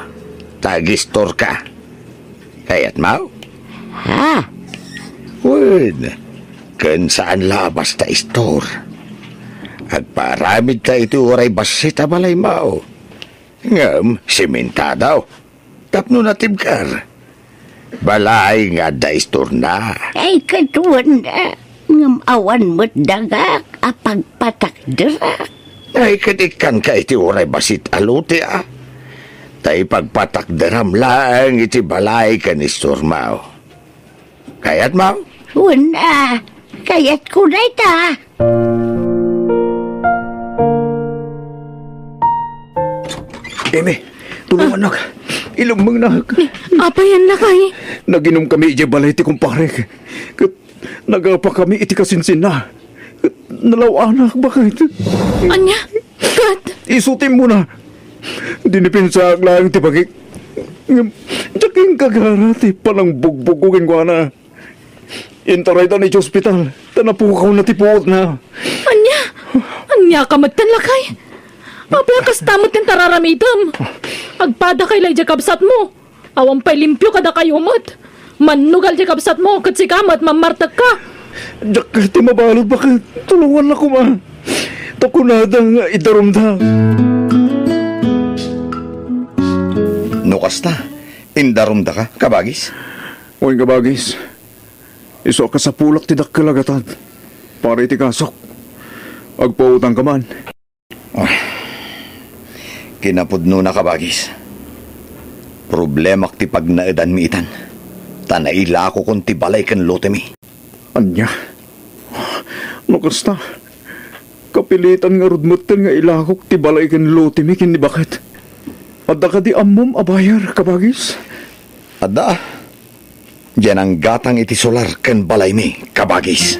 Ta agistorka. Kayatmo? Ha? Wen, ken saan la a basta istor. Agpaaramidta iti uray bassit a balaymo. Ngem, simentado. Tapno natibker. Balay nga adda istorna. Ay, kaduan, a, ngem awan met dagak a pagpatakderak. Ay, ket ikkanka iti uray bassit a lote, a. Ta ipagpatakderam laeng iti balay ken istormo. Kayatmo? Wen a, kayatko dayta. Emi, tulongannak. Ilemmengnak. Apay, lakay? Naginumkami idiay balay ti kumparek. Ket nagapakami iti kasinsinna. Ket nalaw-anak, baket. Ania? Ket? Isu ti immuna. Dinipensaak laeng ti bagik. Ngem, diak inkagara ti panangbugbugko kenkuana. Intarayda iti ospital, ta napukawna ti puotna. Ania? Ania ka met, lakay? Apay a kasta met ti tararamidem? Agpadakay la idiay kabsatmo. Awan pay limpio kadakayo met. Mannugal ti kabsatmo, ket sika met mammartekka. Diak ti mabalud, baket. Tulongannak koma. Ta kunada nga idarumda. No kasta, indarumdaka, kabagis? Wen, kabagis. Isu a kasapulak ti dakkel a gatad. Para iti kasok. Agpautangka man. Ah. Kinapudnona, kabagis. Problemak ti pagnaedanmi itan. Ta nailakokon ti balay ken lotemi. Ania? No kasta, kapilitan ngarud metten nga ilakok ti balay ken lotemi ken ni baket. Adda kadi ammom a buyer, kabagis? Adda. Diay nanggatang iti solar ken balaymi, kabagis.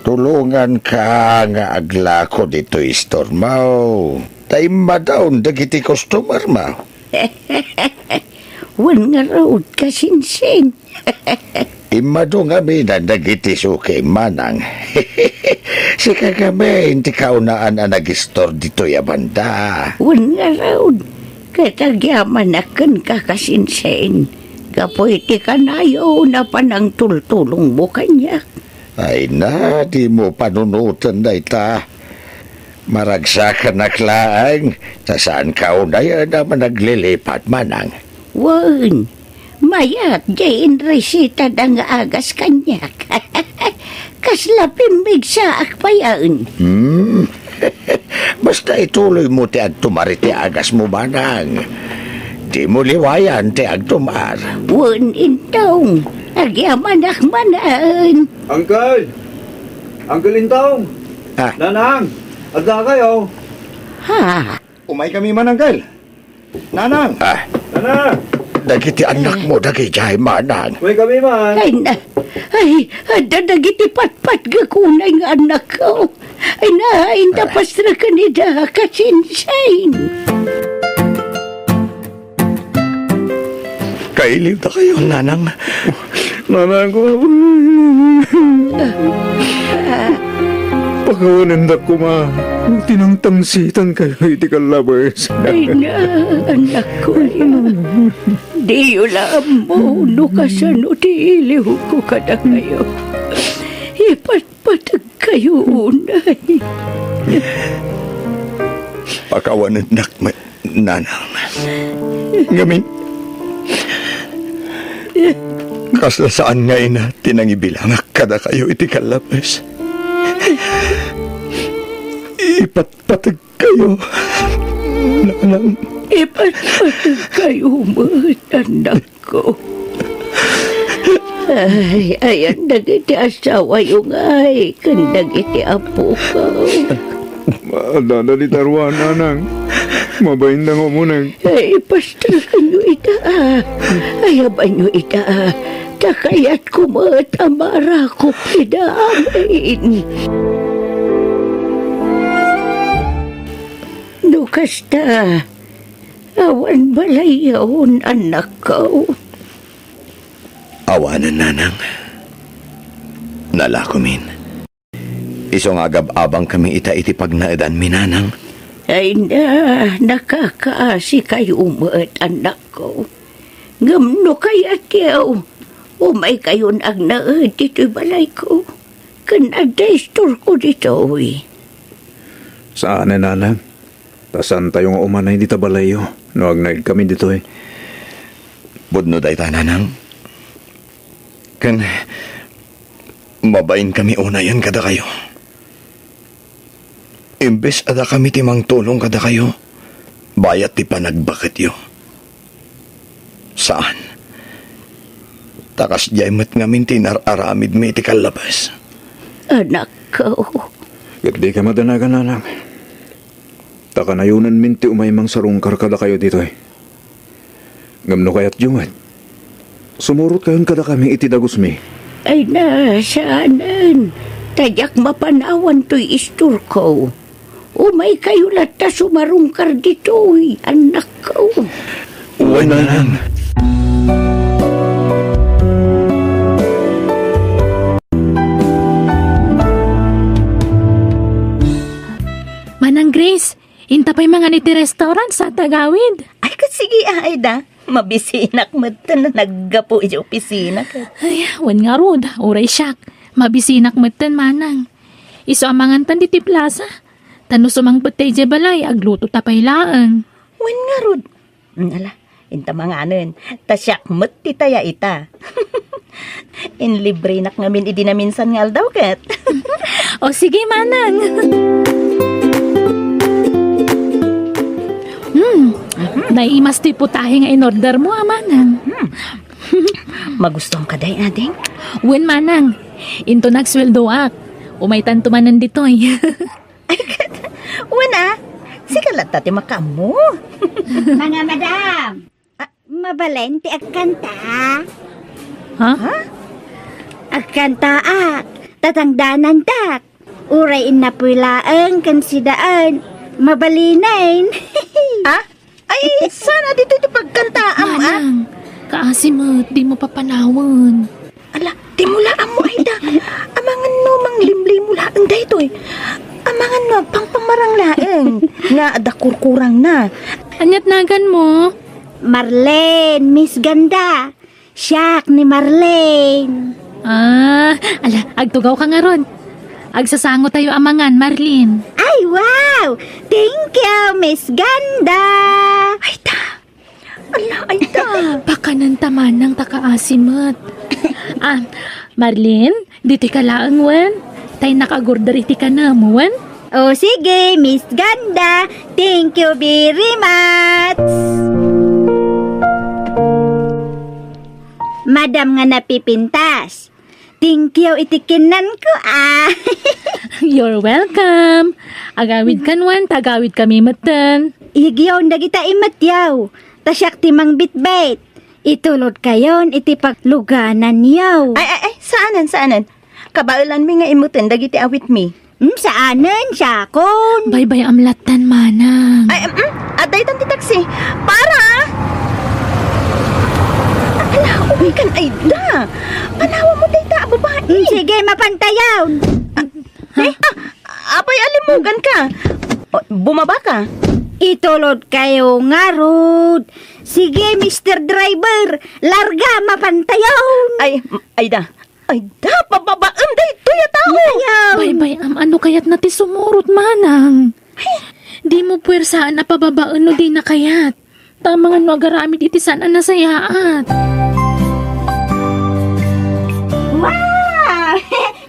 Tulonganka nga aglako ditoy istormo. Ta immadaon dagiti customer mo. Wen ngarud, kasinsin. Immadu ngamin dagiti sukim, manang. Sika ngamin ti kaunaan a nagistor ditoy a banda. Wen ngarud, ket agyamanak kenka, kasinsin, gapu iti kanayon a panangtultulongmo kaniak. Ay na, dimo panunoten dayta. Maragsakannak laeng, ta saanka unayen a managlilipat, manang. Wen, mayat diay inresitada nga agas kaniak. Kasla pimmigsaak payen. Hmm? Basta ituloymo ti agtumar iti agasmo, manang. Dimo liwayan ti agtumar. Wen, Intong, agyamanak manen. Uncle! Uncle Intong! Ah. Nanang! Adda kayo? Ha? Umaykami man, Uncle. Nanang! Ah. Nanang! Dagiti annakmo, dagidiay, manang. Umaykami man. Ay, na, ay, adda dagiti patpatgek unay nga annakko. Ay na, inta, ah, pastreken ida, kasinsin. Kailiwta kayo, nanang. Nanang ko. Pakawanendak koma no tinangtangsitan kayo iti kallabes. Ay na, anak ko, aya. Diyo la ammo no kasano ti iliw ko kadakayo. Ipatpateg kayo unay. Pakawanendak met, nanang. Ngamin, kasla saan nga ina ti nangibilangak kadakayo iti kallabes. Ipatpateg kayo, nanang. Ipatpateg kayo met, anak ko. Ay, ayan dagiti asawayo ngay, ken dagiti apokayo. Adda dita ruar, nanang. Mabainda nga umuneg. Ay, pastreken yo ita, a. Ayabanyo ita, a. Ta kayatko met a marakop ida amin. No kasta, awan balayyon, annakko. Awanen, nanang. Nalakomin. Isu nga agab-abangkami ita iti pagnaedanmi, nanang. Ay na, nakakaasikayo met, annakko. Ngem no kayatyo, umaykayon agnaed ditoy balayko. Ken adda istorko ditoy. Saanen, nanang. Ta saantayo nga umanay dita balayyo no agnaedkami ditoy. Pudno dayta, nanang. Ken mabainkami unayen kadakayo. Imbes a dakami ti mangtulong kadakayo, bayat ti panagbaketyo. Saan. Ta kasdiay met ngamin ti inar-aramidmi iti kallabes. Anakko. Ket dika madanagan, nanang. Ta kanayonenmin ti umay mangsarungkar kadakayo ditoy. Ngem no kayatyo met, sumurotkayon kadakami iti dagusmi. Ay na, saanen. Ta diak mapanawan toy istorko. Umaykayo latta sumarungkar ditoy, annakko. Wen, nanang. Manang Grace, inta pay mangan iti restaurant sa tagawid. Ay, ket sige, Aida. Mabisinak metten a naggapu iti opisina ket. Ay, wen ngarud, uray siak. Mabisinak metten, manang. Isu a mangantan ditoy plaza. Ta no sumangpet ta idiay balay, agluto ta pay laeng. Wen ngarud. Mm, ala, inta manganen. Ta siak met ti taya ita. Inlibrenak ngamin idi naminsan nga aldaw ket. O, sige, manang. Hmm, naimas ti putahe nga in-order mo, a, manang. Hmm. Magustuam kadi, ading? Wen, manang. Inton agsueldoak, umaytanto manen ditoy. Ay, ket, wen, a. Sika latta ti makaammo. Mga madam. Ah, Mabalin ti agkanta? Ha? Ha? Agkantaak, tatangdanantak. Uray innapoy laeng ken sidaen, mabalinen. Ah? Ay, saan a ditoy ti pagkantaam, ah? Manang, kaasi met, dimo papanawen. Ala, dimo la ammo, Aida. Amangan no manglimlimo laeng daytoy. Amangan no agpangpamarang laeng nga adda kurkurangna. Ania't naganmo? Marlene, Miss Ganda. Siak ni Marlene. Ah, ala, agtugawka ngarud. Agsasangotayo a mangan, Marlene. Ay, wow! Thank you, Miss Ganda! Ay, ta! Ala, ay, ta! Pakananta manang ta kaasi met. Ah, Marlene, ditoy ka laeng wen? Tay nakagurder iti kanam wen? O sige, Miss Ganda. Thank you very much. Madam nga napipintas. Thank you iti kinnanko, ah. You're welcome. Agawidkan wen, ta agawidkami metten. Igyaw dagita imatyaw. Ta siak ti mangbitbit. Itulodkayon iti paglugananyo. Ay, ay, ay, saanen, saanen. Kabaelanmi nga immuten dagiti awitmi. Hmm, saanen, siakon. Baybay-am lattan, manang. Ay, em, em, adda itan ti taxi. Para! Ala, umikan, Aida. Panawam mo dayta a babai. Hmm, sige, mapantayon. Ah, eh? Ah, apay, alimugan ka. O, bumaba ka. Itulodkayo ngarud. Sige, Mister Driver, larga, mapantayon. Ay, Aida, Aida, pababaen daytoy a tao. Ayaw. Baybay-am, ano kayatna ti sumurot, manang? Ay. Dimo puwersaan a pababaen no dina kayat. Ta amangan no agaramid iti saan a nasayaat. Wow!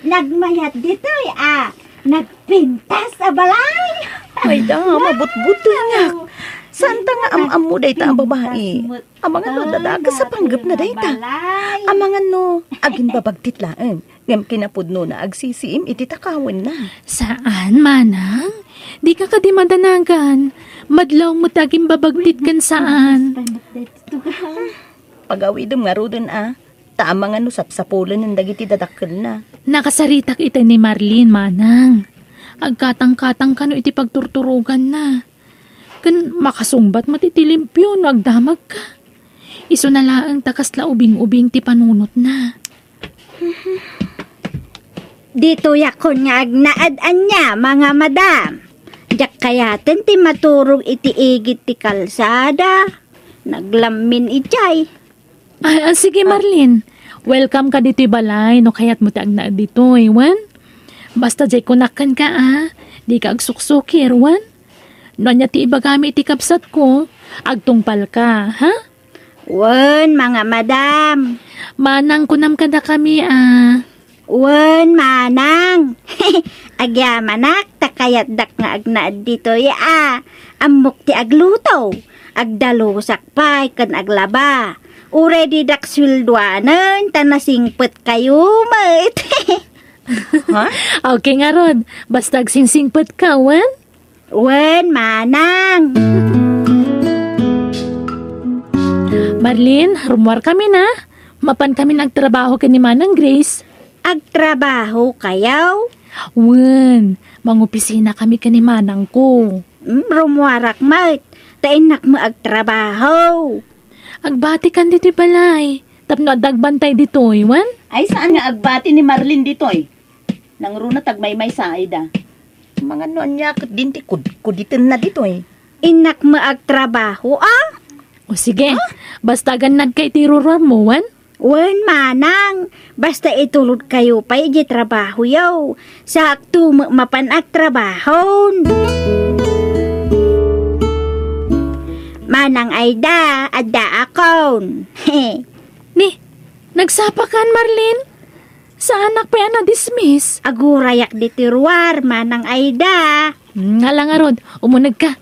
Nagmayat ditoy, ah. Nagpintas a balay. Aida, mabutbutengak. Saanta nga am-ammo dayta a babai. Amangan no adda dakes a panggepna dayta. Amangan no agimbabagtit laeng, ngem kinapudnona agsisiim iti takawenna. Saan, manang? Dika kadi madanagan. Madlaw met agimbabagtit ken saan. Pagawidem ngaruden a, ta amangan no sapsapulenen dagiti dadakkelna. Nakasaritak itay ni Marlene, manang. Agkatangkatang kano iti pagturturoganna. Ken makasungbat met iti limpio no agdamagka. Isuna laeng ta kasla ubing-ubing ti panunotna. Ditoyakon nga agnaed ania, mga madam. Diak kayaten ti maturog iti igid ti kalsada. Naglammin idiay. Ah, ah, sige, Marlene. Welcome ka ditoy balay no kayatmo ti agnaed ditoy, wen? Basta diay kunak kenka, ah. Dika agsuksukir, wen? No ania ti ibagami iti kabsatko, agtungpalka, ha? Wen, mga madam. Manang, kunam kadakami, ah. Wen, manang. Agyamanak, ta kayatdak nga agnaed ditoy, a. Ammok ti agluto. Agdalusak pay ken aglaba. Uray didak sueldoanen, ta nasingpetkayo met. Ha? Okay ngarud, basta agsingsingpetka, wen? Wen, manang. Marlene, rummuarkami na. Mapankamin agtrabaho ken ni Manang Grace. Agtrabahokayo? Wen, mangopisinakami ken ni manangko. Mm, rummuarak met, ta innak met agtrabaho. Agbatikan ditoy balay, tapno adda agbantay ditoy, wen? Ay, saan nga agbati ni Marlene ditoy? Nangruna ti agmaymaysa, Aida. Amangan no ania ket din ti kudkuditenna ditoy. Innak met agtrabaho, a? O sige, basta agannadka iti ruruarmo, wen? Wen, manang, basta itulodkayo pay idiay trabahoyo. Saakto met mapan agtrabahon. Manang Aida, addaakon. Ni, nagsapakan, Marlene? Saanak pay a na-dismiss? Agurayak ditoy ruar, Manang Aida. Hmm, ala ngarud, umunegka.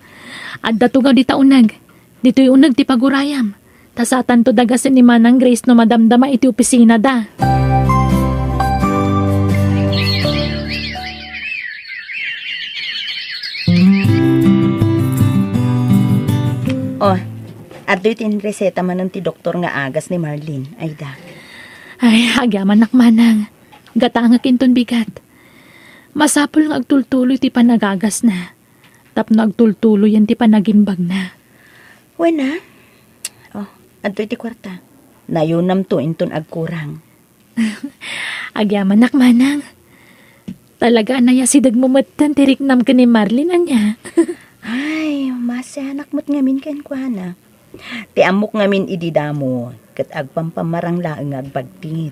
Adda tugaw dita uneg. Ditoy uneg ti pagurayam. Ta satanto dagasen ni Manang Grace no madamdama iti opisinada. Oh, Adtoy ti inreseta manen ti doktor nga agas ni Marlene, Aida. Ay, agyamanak, Manang. Gatangek inton bigat. Masapul nga agtultuloy ti panagagasna tapno agtultuloyen ti panagimbagna. Wen a? Oh, adtoy ti kuarta. Nayonamto inton agkurang. Agyamanak, Manang. Talaga a nayasidegmo metten ti riknam ken ni Marlene, ania? Ay, masianak met ngamin kenkuana. Ti ammok ngamin idi damo, ket agpampamarang laeng nga agbagtit.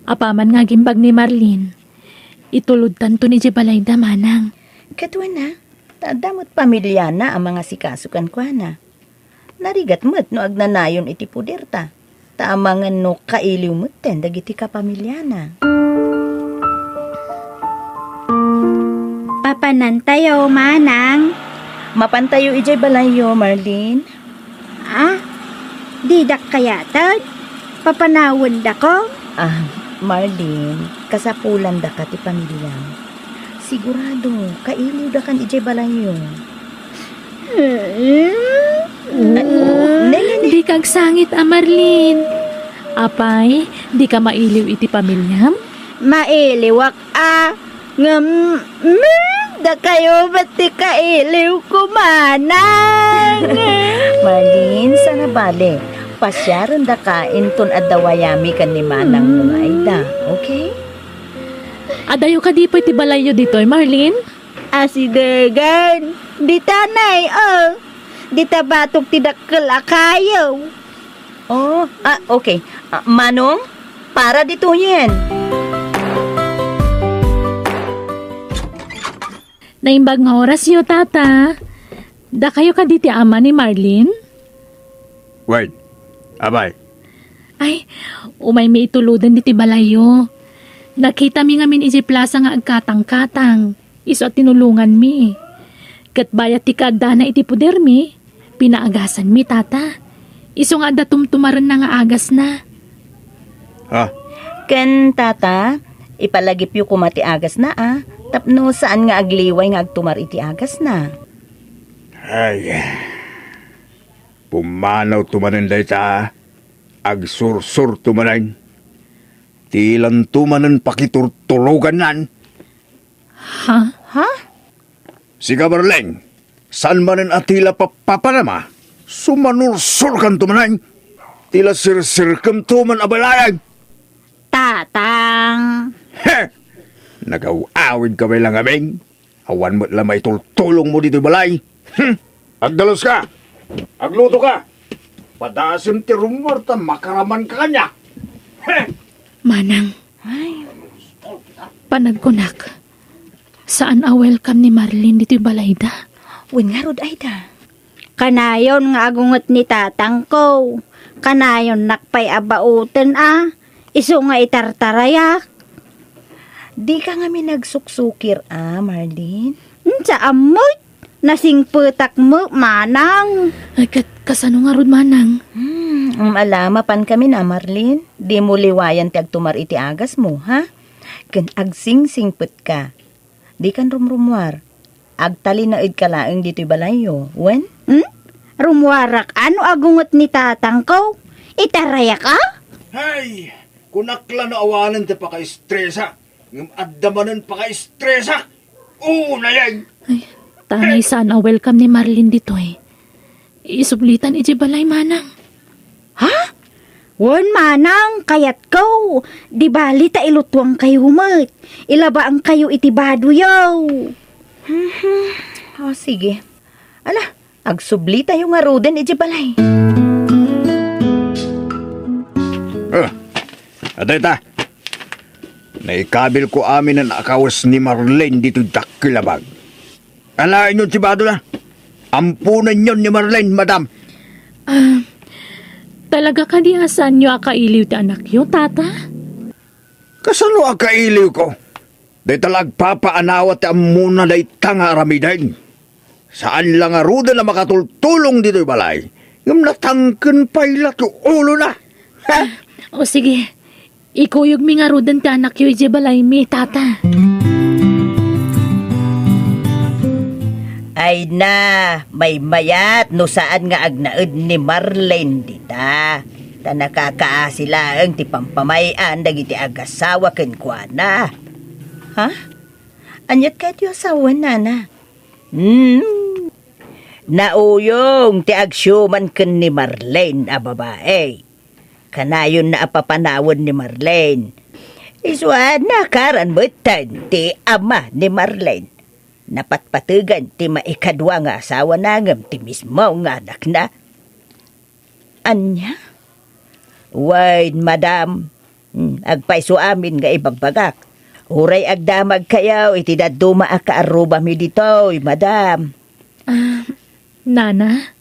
Apaman nga agimbag ni Marlene, itulodtanton idiay balayda, Manang. Ket wen a, ta adda met pamiliana a mangasikaso kenkuana. Narigat met no agnanayon iti poderta, ta amangan no kailiw metten dagiti kapamiliana. Papanantayo, Manang. Mapantayo idiay balayyo, Marlene. Ah, didak kayatag? Papanawendako? Ah, Marlene, kasapulandaka ti pamiliam. Sigurado, kailiwdakan idiay balayyo. Mm. Ne, ne, ne. Dika agsangit a, Marlene. Apay, dika mailiw iti pamiliam? Mailiwak a, ngem, mm, dakayo met ti kailiwko, Manang. Marlene, saan a bale. Pasiarendaka inton adda wayami ken ni Manangmo nga Aida, okay? Adayo kadi pay ti balayyo ditoy, Marlene? Asidegen. Dita nay, oh. Dita batok ti dakkel a kayo. Oh, ah, okay. Ah, Manong, para ditoyen. Naimbag nga orasyo, Tata. Dakayo kadi ti ama ni Marlene? Wen, apay. Ay, umaymi ituloden ditoy balayyo. Nakitami ngamin idiay plasa nga agkatangkatang. Isu a tinulonganmi. Ket bayat ti kaaddana iti podermi, pinaagasanmi, Tata. Isu nga adda tumtumarenna nga agasna. Ah. Ken, Tata, ipalagipyo koma ti agasna, a, tapno saan nga agliway nga agtumar iti agasna. Ay, pumanaw to manen dayta, agsursur to manen. Tilanto manen pakiturturogannan. Ha? Ha? Sika, Marlene, saan manen a tila papapanama? Sumanursurkanto manen. Tila sirsirkemto man a balayag. Tatang. He! Nagaw-awidka met la ngamin. Awan met la maitultulongmo ditoy balay. Hmm! Agdaluska! Aglutoka! Padasem ti rummuar ta makaramanka kaniak. He! Manang, ay, panagkunak, saan a welcome ni Marlene ditoy balayda. Wen ngarud, Aida. Kanayon nga agunget ni tatangko. Kanayonnak pay a baoten a. Isu nga itartarayak. Dika ngamin agsuksukir a, Marlene? Saan met. Nasingpetak met, Manang. Ay, ket kasano ngarud, Manang? Hmm, ala, mapankamin a, Marlene. Dimo liwayan ti agtumar iti agasmo, ha? Ken agsingsingpetka. Dikan rumrummuar. Agtalinaedka laeng ditoy balayyo, wen? Hmm? Rummuarak a no agunget ni tatangko? Itarayak a? Hay! Kunak la no awanen ti pakaestresa, ngem adda manen pakaestresa. Unayen! Ay, ta nay saan a welcome ni Marlene ditoy. Isublitan idiay balay, Manang. Ha? Wen, Manang, kayatko. Di bali ta ilutuangkayo met. Ilabaankayo iti badoyo. Mhm. O, sige. Ala, agsublitayo ngaruden idiay balay. Ah, adda ita. Naikabilko aminen a kawes ni Marlene ditoy dakkel a bag. Alaenyon ti badoda. Amponenyon ni Marlene, madam. Ah, talaga kadi a saanyo a kailiw ti anakyo, Tata? Kasano a kailiwko? Dayta la agpapaanawa ti ammona dayta nga aramiden. Saan la ngaruden a makatultulong ditoy balay, ngem natangken pay la ti ulona. Ha? O sige, ikuyogmi ngaruden ti anakyo idiay balaymi, Tata. Ay na, maymayat no saan nga agnaed ni Marlene dita. Ta nakakaasi laeng ti pampamay-an dagiti agasawa kenkuana. Ha? Aniat kayatyo a sawen, nana? Hmm. Nauyong ti agsiuman ken ni Marlene a babae. Kanayonna a papanawen ni Marlene. Isu a nakaran metten ti ama ni Marlene. Napatpategen ti maikadua nga asawana ngem ti mismo nga anakna. Ania? Wen, madam, hmm, agpayso amin nga ibagbagak. Uray agdamagkayo iti dadduma a kaarrubami ditoy, madam. Ah, nana,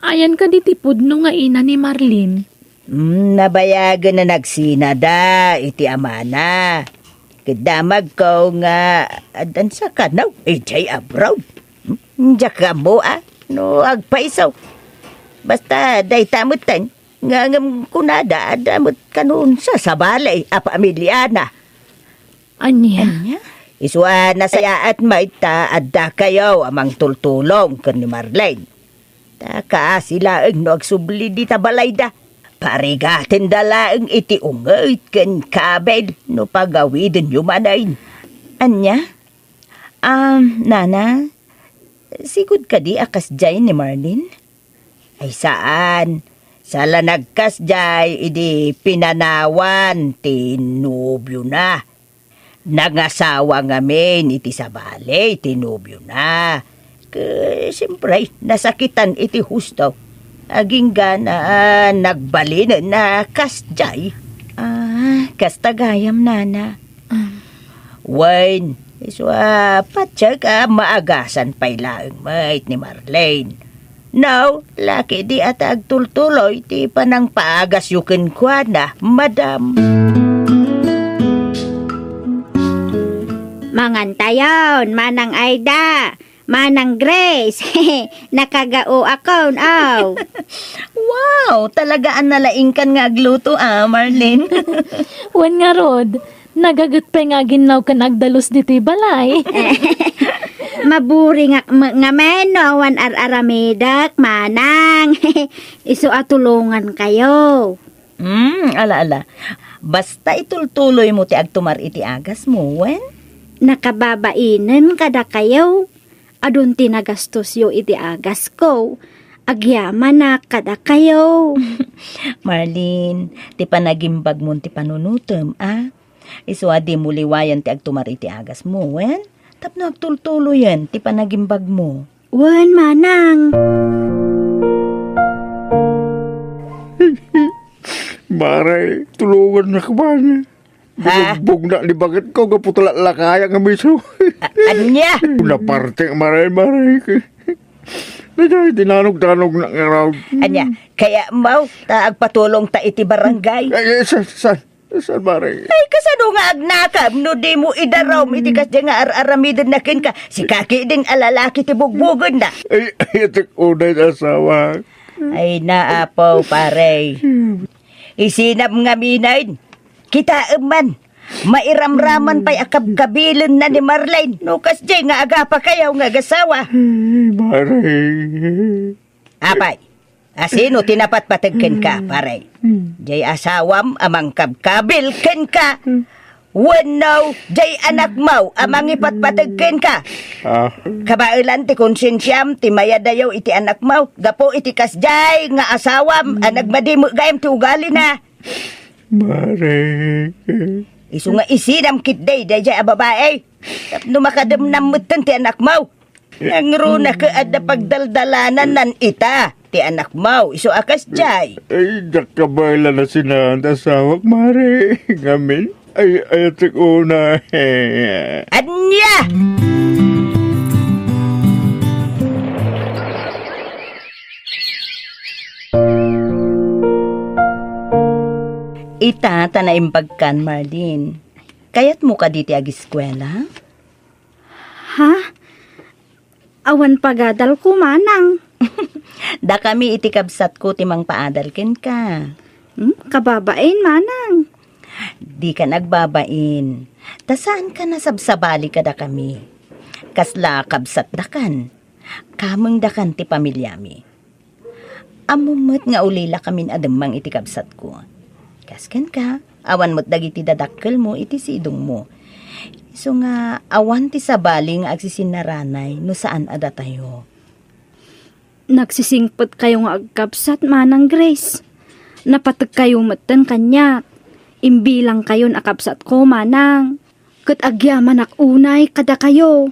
ayan kadi ti pudno nga ina ni Marlene? Hmm, nabayagen a nagsinada iti amana. Ket damagko nga addan sakanaw idiay abroad. Hmm, diak ammo a no agpayso. Basta dayta metten, ngem kunada adda met kano sabali a pamiliana. Ania? Ania? Isu a nasayaat met ta addakayo a mangtultulong ken ni Marlene. Ta kaasi laeng no agsubli dita balayda. Parigatenda laeng iti unget ken kabil no pagawidenyo manen. Ania? Ah, nana, sigud kadi a kasdiay ni Marlene? Ay saan. Sala nagkasdiay idi pinanawan ti nobiona. Nangasawa ngamin iti sabali ti nobiona. Ke, siempre, nasakitan iti husto. Agingga na, ah, nagbalinen a kasdiay. Ah, kasta gayam, nana. Um. Wen, isu a patiek a maagasan pay laeng met ni Marlene. No, lakidi a ta agtultuloy ti panangpaagasyo kenkuana, madam. Mangantayon, Manang Aida, Manang Grace. Nakagaoakon, aw. Wow, talaga a nalaingkan nga agluto, ah, Marlene. Wen ngarud, nagaget pay nga aginnaw ken agdalus ditoy balay. Maburingak met ngamin no awan ar-aramidek, manang. Isu a tulongankayo. Hmm, ala, ala. Basta itultuloymo ti agtumar iti agasmo, wen? Nakababainen kadakayo. Adun ti nagastosyo iti agasko. Agyamanak kadakayo. Marlene, ti panagimbagmon ti panunotem, a? Isu a dimo liwayan ti agtumar iti agasmo, wen? Tapno agtultuloyen ti panagimbagmo. Wen, manang. Mare, tulongannak man. Ha? Binugbog na ni baketko gapu ta lallakayan nga miso. A-, ania? Naparte, mare, mare. Daytoy, dinanogdanognak ngarud. Ania, kayatmo ta agpatulongta iti barangay? Ay, ay, saan, saan? Saan, mare? Ay, kasano nga agnakam no dimo idarum iti kasdiay nga ar-aramidenna kenka? Sika ketdin a lalaki ti bugbogenna. Ay, ay, atek unay ti asawa. Ay, naapo, pare. Isinam ngamin. Kitaem man, mairamraman pay a kabkabilenna ni Marlene no kasdiay nga agapakayo nga agasawa. Ay, mare. Apay, asino ti napatpateg kenka, pare? Diay asawam a mangkabkabil kenka? Wenno, diay anakmo a mangipatpateg kenka? Ah. Kabaelan ti konsiensiam ti mayadayo iti anakmo gapu iti kasdiay nga asawam a nagmadi met gayam ti ugalina. Mare. Isu nga isinam ketdi daydiay a babai. Tapno makademnam metten ti anakmo. Nangruna ket adda pagdaldalananan ita ti anakmo isu a kasdiay. Ay, diak kabaelan a sinaan ti asawak, mare. Ngamin, ay, ayatek unay. Ania? Ita ta naimbagkan, Marlene. Kayatmo kadi ti agiskuela? Ha? Awan pagadalko, manang. Dakami iti kabsatko ti mangpaadal kenka. Hmm, kababain, manang. Dika nagbabain. Ta saanka a sabsabali kadakami. Kasla kabsatdakan, kamengdakan ti pamiliami. Ammom met nga ulilakamin a demmang iti kabsatko. Kas kenka, awan met dagiti dadakkelmo iti sidongmo. Isu nga awan ti sabali nga agsisinnaranay no saan a datayo. Nagsisingpetkayo nga agkabsat, Manang Grace. Napategkayo metten kaniak. Imbilangkayon a kabsatko, Manang. Ket agyamanak unay kadakayo.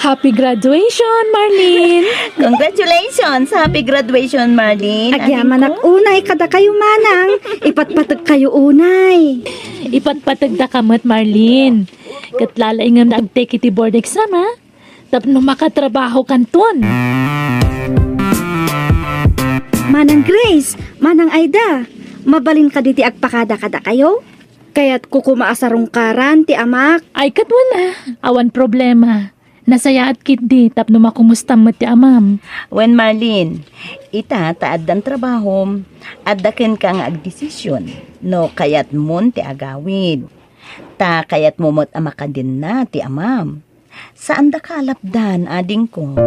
Happy graduation, Marlene! Congratulations! Happy graduation, Marlene! Agyamanak unay kadakayo, Manang. Ipatpategkayo unay. Ipatpategdaka met, Marlene. Ket lalaingem agtek iti board exam, ha? Tapno makatrabahokanton. Manang Grace, Manang Aida, mabalin kadi ti agpakada kadakayo? Kayatko koma a sarungkaran ti amak. Ay, ket wen a, awan problema. Nasayaat ketdi tapno makumustam met ti amam. Wen, Marlene, ita ta addan trabahom, adda kenka nga agdesisyon no kayatmon ti agawid. Ta kayatmo met a makadenna ti amam. Saandaka a lapdan, adingko.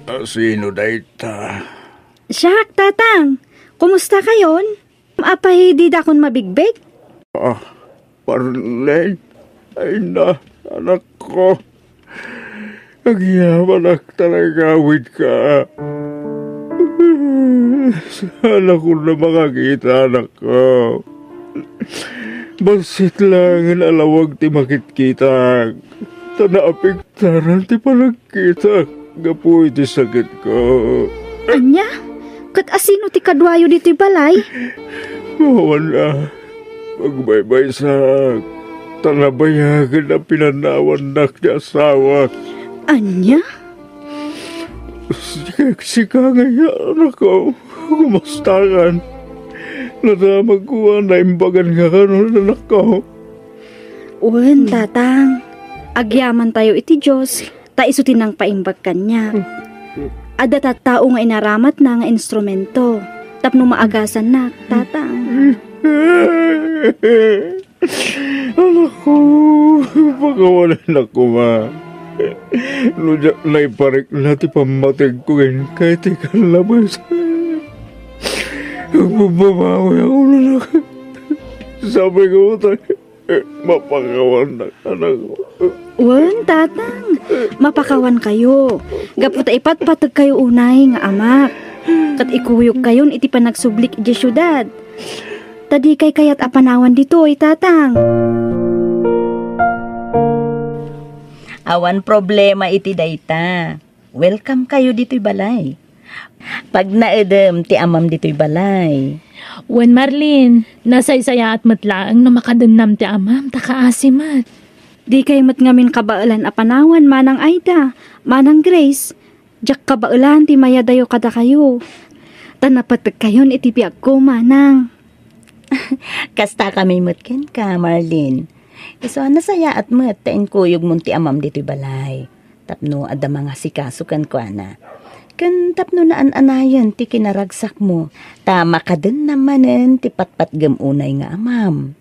A, sino dayta? Siak, Tatang. Kumusta kayon? Apay, didakon mabigbig? Ah, Marlene. Ay na, anakko. Agyamanak ta nagawidka. Saanakon a makakita, anakko. Bassit laengen a lawag ti makitkitak, ta naapektaran ti panagkitak gapu iti sakitko. Ania? Ket asino ti kaduayo ditoy balay? Awan a. Agbaybaysak, ta nabayagen a pinanawannak ti asawak. Ania? Sika, sika ngay, anakko, kumustakan? Nadamagko a naimbagan nga kanon, anakko. Wen, Tatang. Agyamantayo iti Dios, ta isu ti nangpaimbag kaniak. Adda tattao nga inaramatna nga instrumento tapno maagasannak, Tatang. Anakko, pakawanennak koma. No diak naiparikna ti pammategko kenka iti kallabes, agbababawi ako, anak. Sapay ko tayo. Mapakawannak, anakko. Wen, Tatang, mapakawankayo. Gapu ta ipatpategkayo unay nga amak. Ket ikuyogkayon iti panagsublik idiay siudad. Ta dikay kayat a panawan ditoy, Tatang. Awan problema iti dayta. Welcome kayo ditoy balay. Pagnaedem ti amam ditoy balay. Wen, Marlene, nasaysayaat met laeng no makadennam ti amam, ta kaasi met. Dikay met ngamin kabaelan a panawan, Manang Aida, Manang Grace, diak kabaelan ti mayadayo kadakayo. Ta napategkayon iti biagko, Manang. Kasta kami met kenka, Marlene. Isu a nasayaat met ta inkuyogmon ti amam ditoy balay. Tapno adda mangasikaso kenkuana. Ken tapno naan-anayen ti kinaragsakmo, ta makadennam manen ti patpatgem unay nga amam.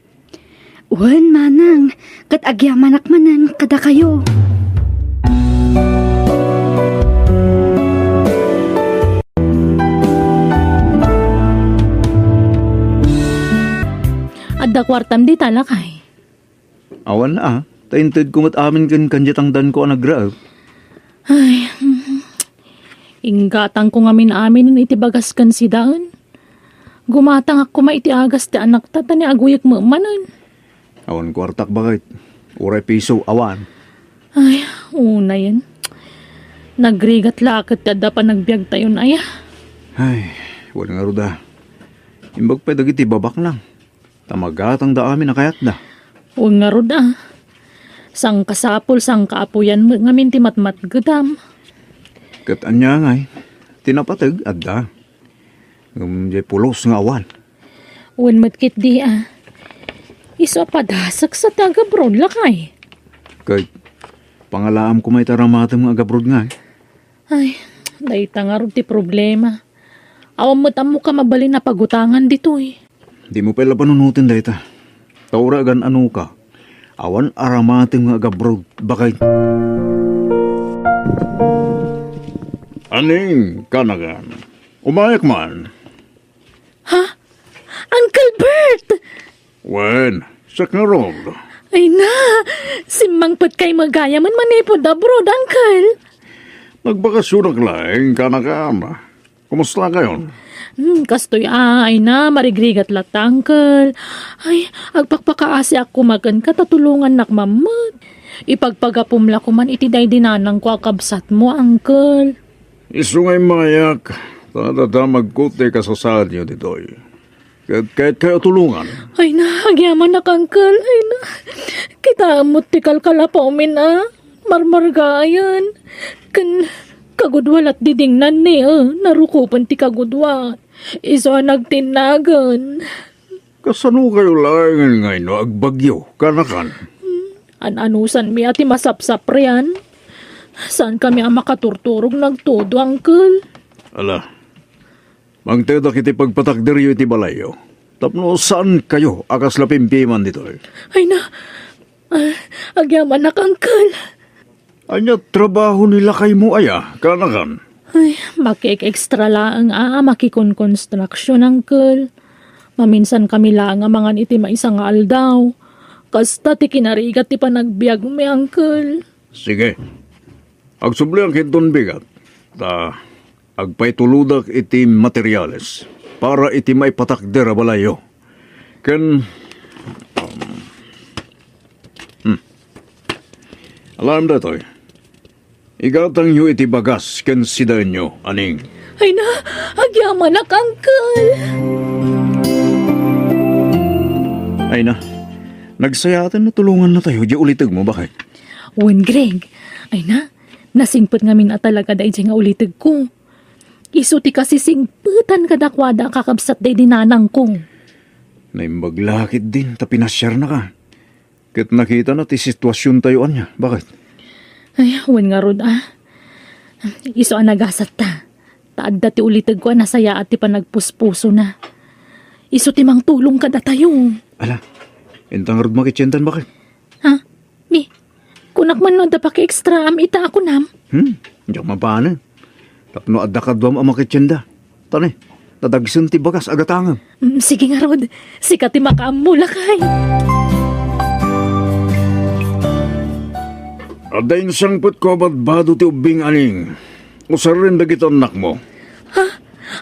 Wen, Manang, ket agyamanak manen kadakayo. Adda kuartam dita, lakay? Awan a, ta intedko met amin ken kaniatangdanko a nagraep. Ay, mm. Inggatangko ngamin aminen iti bagas ken sidaen. Gumatangak koma iti agas ti anakta, ta ni aguyek met manen. Awan kuartak, baket. Uray piso, awan. Ay, unayen. Nagrigat la ket ti adda panagbiagtayon, aya. Ay, wen ngarud a. Imbag pay dagiti babaknang. Ta magatangda amin a kayatda. Wen ngarud a. Sangkasapul, sangkaapuyan met ngamin ti matmatgedam. Ket ania ngay, ti napateg, adda. Ngem diay pulos nga awan. Wen met ketdi a. Isu a padasek sa ti agabrod, lakay. Ket pangalaam koma iti aramatem nga agabrod ngay. Ay, dayta ngarud ti problema. Awan met ammoka mabalin a pagutangan ditoy. Dimo pay la panunoten dayta. Ta uray agan-anoka, awan aramatem nga agabroad, baket. Aning, kanakan. Umayak man. Ha? Uncle Bert! Wen, siak ngarud. Ay na, simmangpetkay met gayamen manipud abroad, Uncle. Nagbakasyonak laeng, kanakan. Kumusta kayon? Hmm, kastoy a, ay na, marigrigat latta, Uncle. Ay, agpakpakaasiak koma kenka ta tulongannak man met. Ipagpagapom la koman iti daydi nanangko a kabsatmo, Uncle. Isu nga immayak, ta nadamagko ti kasasaadyo ditoy. Ket kayatkayo tulongan. Ay na, agyamanak, Uncle. Ay na, kitaem met ti kalkalapawmin a marmargaayan. Ken kagudua lat didingnan ni, eh, narukopen ti kagudua. Isu a nagtinnagen. Kasano kayo laengen nga inno agbagyo, kanakan? An-anusanmi a ti masapsaprian. Saankami a makaturturog nagtudo, Uncle. Ala, mangtedak iti pagpatakderyo iti balayyo. Tapno saan kayo a kasla pimpiman ditoy. Ay na, ah, agyamanak, Uncle. Ania trabaho ni lakaymo aya, kanakan? Ay, makik-extra laeng a, a makikon-construction, Uncle. Maminsan kami laeng a mangan iti maysa nga aldaw. Kasta ti kinarigat ti panagbiagmi, Uncle. Sige. Agsubliak inton bigat. Ta agpaitulodak iti materiales para iti maipatakder a balayyo. Ken, um, hmm. Alam datoy. Igatangyo iti bagas ken sidaenyo, aning. Ay na, agyamanak, Uncle. Ay na, nagsayaaten no tulongannatayo diay ulitegmo, baket. Wen, Greg. Ay na, nasingpet ngamin a talaga daydiay nga ulitegko. Isu ti kasisingpetan kadakuada a kakabsat daydi nanangko. Naimbag la ketdin ta pinasiarnaka. Ket nakitana ti situasiontayo ania, baket? Ay, wen ngarud a. Isu a nagasatta. Ta adda ti ulitegko a nasayaat ti panagpuspusona. Isu ti mangtulong kadatayo. Ala, inta ngarud makitiendan, baket? Ha? Ni, kunak man no adda pakiekstraam ita a kunam? Hmm, diak mapanen. Tapno adda kaduam a makitienda. Tani, nadagsen ti bagas a gatangem. Mm, sige ngarud, sika ti makaammo, lakay. Adda insangpetko a badbado ti ubbing, aning. Usaren dagiti annakmo. Ha?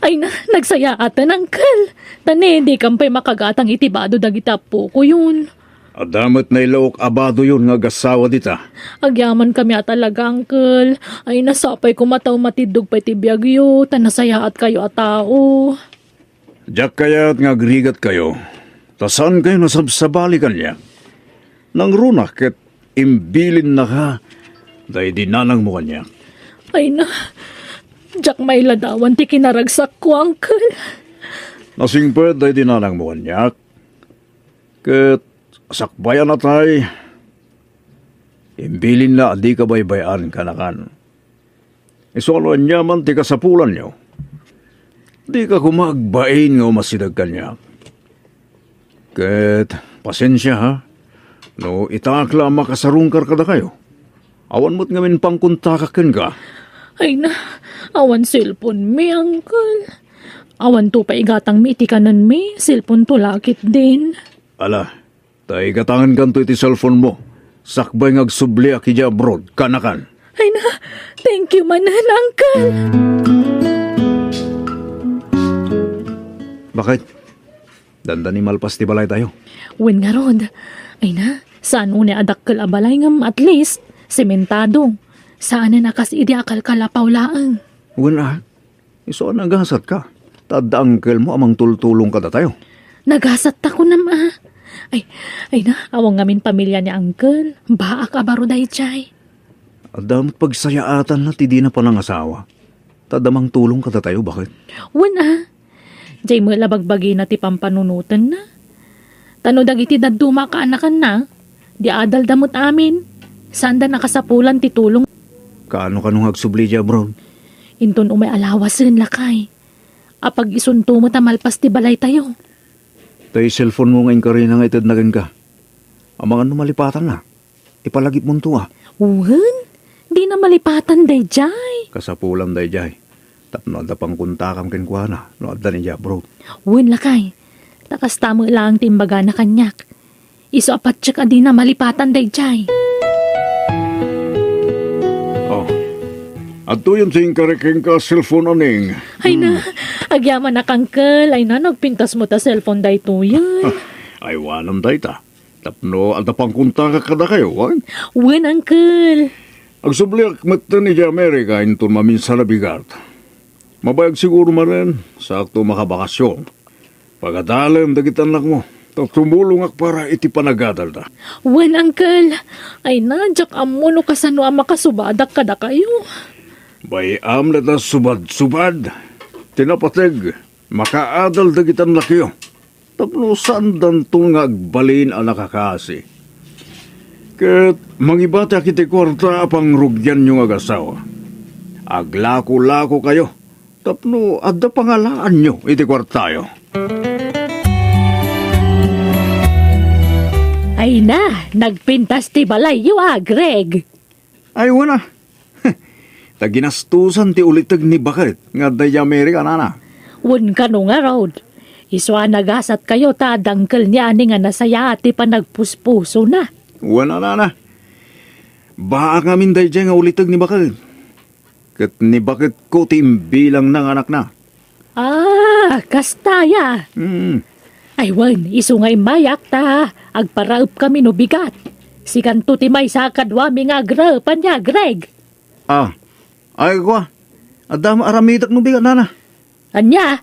Ay na, nagsayaaten, Uncle. Tani, dikan pay makagatang iti bado dagiti appokoyon. Adda met nailaok a badoyon nga agasawa dita. Agyamankami a talaga, Uncle. Ay, nasapay koma ta umatiddog pay ti biagyo, ta nasayaatkayo a tao. Diak kayat nga agrigatkayo, ta saankayo nasabsabali kaniak. Nangruna ket imbilinnaka daydi nanangmo kaniak. Ay na, diak mailadawan ti kinaragsakko, Uncle. Nasingpet daydi nanangmo kaniak. Ket sakbay a natay, imbilinna a dika baybay-an, kanakan. Isu a no aniaman ti kasapulanyo, dika koma agbain nga umasideg kaniak. Ket pasensia, ha, no itaak la a makasarungkar kadakayo. Awan met ngamin pangkontakak kenka. Ay na, awan cellphone mi, Uncle. Awan to pay igatang mi iti kanen mi, cellphone to la ketdin. Ala, ta igatangenkanto iti cellphone mo. Sakbay nga agsubliak idiay abroad, kanakan. Ay na, thank you manen, Uncle. Baket? Dandani malpas ti balaytayo. Wen ngarud. Ay na, saan unay a dakkel a balay ngem at least, sementado. Saanen a kas idi a kalkalapaw laeng. Wen a, isu a nagasatka. Ta adda uncle mo a mangtultulong kadatayo. Nagasatta kunam a. Ay, ay na, awan ngamin pamilia ni uncle. Baak a baro daydiay. Adda met pagsayaatanna ti dina panangasawa. Ta adda mangtulong kadatayo, baket? Wen a. Jay met la bagbagina ti pampanunotenna. Ta no dagiti dadduma a kaanakanna, di adalda met amin. Saanda nakasapulan ti tulong. Kaano-kano nga agsubli diay abroad? Inton umay a lawasen, lakay. Apag-isunto met a malpas ti balaytayo. Tay cellphone mo nga inkarina nga itedna kenka. Amangan no malipatanna. Ipalagipmonto a. Wen, dina malipatan daydiay. Kasapulan daydiay. Tapno adda pangkontakam kenkuana no adda idiay abroad. Wen, lakay. Ta kasta met laeng ti imbagana kaniak. Isu a patiek a dina malipatan daydiay. Oh. Adtoyen ti inkari kenka a cellphone, Aneng. Ay na, agyamanak, uncle. Ay na, nagpintas met a cellphone daytoyen. Ay, wanam dayta. Tapno adda pangkontakak kadakayo, wen? Wen, uncle. Agsubliak metten idiay Amerika inton maminsan a bigat. Mabayag siguro manen, sakto makabakasyon. Pagadalem dagiti annakmo, ta tumulongak para iti panagadalda. Wen, uncle. Ay na, diak ammo no kasano a makasubadak kadakayo. Bay-am latta subad-subad. Ti napateg, makaadal dagiti annakyo. Tapno saandanto nga agbalin a nakakasi. Ket mangibatiak iti kuarta a pangrugianyo nga agasawa. Aglako-lakokayo tapno adda pangalaanyo iti kuartayo. Ay na, nagpintas ti balayyo a, Greg. Ay, wen a. Ta ginastusan ti uliteg ni baket nga adda idiay Amerika, nana. Wen kano ngarud, isu a nagasatkayo ta adda uncle ni Aneng a nasayaat ti panagpuspusona. Wen a, nana. Baak ngamin daydiay nga uliteg ni baket. Ket ni baketko ti imbilangna nga anakna. Ah, kasta aya. Mm. Ay, wen, isu nga immayak ta agparaepkami no bigat. Sikanto ti maysa a kaduami nga agraep, ania, Greg? Ah, ay, kua. Adda met aramidek no bigat, nana. Ania?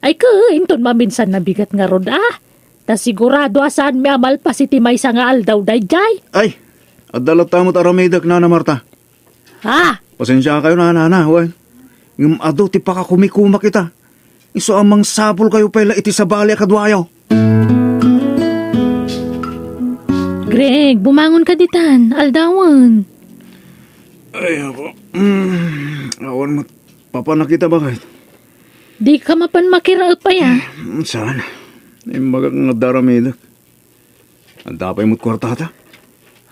Ay, ke, inton maminsan a bigat ngarud, ah. Ta sigurado a saanmi a malpas iti maysa nga aldaw daydiay. Ay, adda latta met aramidek, Nana Marta. Ha? Pasensiakayo, nanana, wen. Ngem adu ti pakakumikumak ita. Isu a mangsapulkayo pay la iti sabali a kaduayo. Greg, bumangon ka ditan. Aldawen. Ay, ako. Mm, awan met papanak ita, baket. Di ka mapan makiraep aya? Mm, saan? Imbagak nga daramidek. Adda pay met kuartata?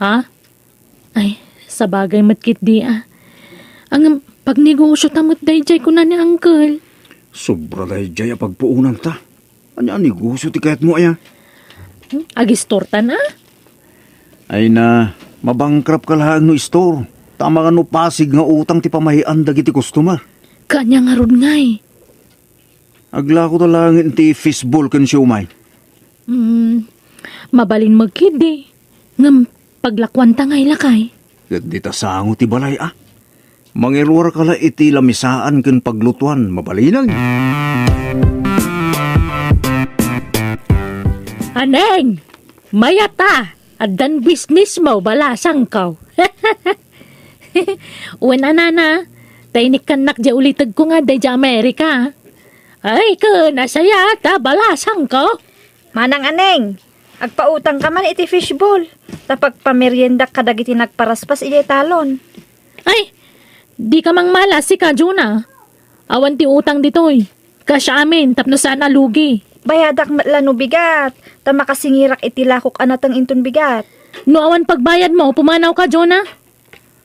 Ha? Ay, sabagay met ketdi, a. Ngem, pagnegosyo ta met daydiay, kuna ni Uncle. Sobra daydiay a pagpuonanta. Ania a negosyo ti kayatmo aya? Hmm? Agistortan, a? Ay na, mabankrupt ka laeng no istor. Ta amangan no pasig nga utang ti pamahian dagiti customer. Kaanya ngarud ngay? Aglako ta laeng iti fishball ken siomay. Hmm, mabalin met ketdi. Ngem paglakuanta ngay, lakay? Ket dita sango ti balay, a. Mangiruarka la iti lamisaan ken paglutuan, mabalinen. Aneng! Mayat a! Addan business mo, balasangko. Wen a, nana, ta inikkannak diay ulitegko nga adda idiay Amerika. Ay, ken, nasayaat a, balasangko. Manang Aneng, agpautangka man iti fishball, ta pagpameriendak kadagiti nagparaspas idiay talon. Ay, dika mangmala, sika, Jonah. Awan ti utang ditoy. Kasya amin tapno saan a lugi. Bayadak met la no bigat, ta makasingirak iti lakok a nateng inton bigat. No awan pagbayadmo, pumanawka, Jonah.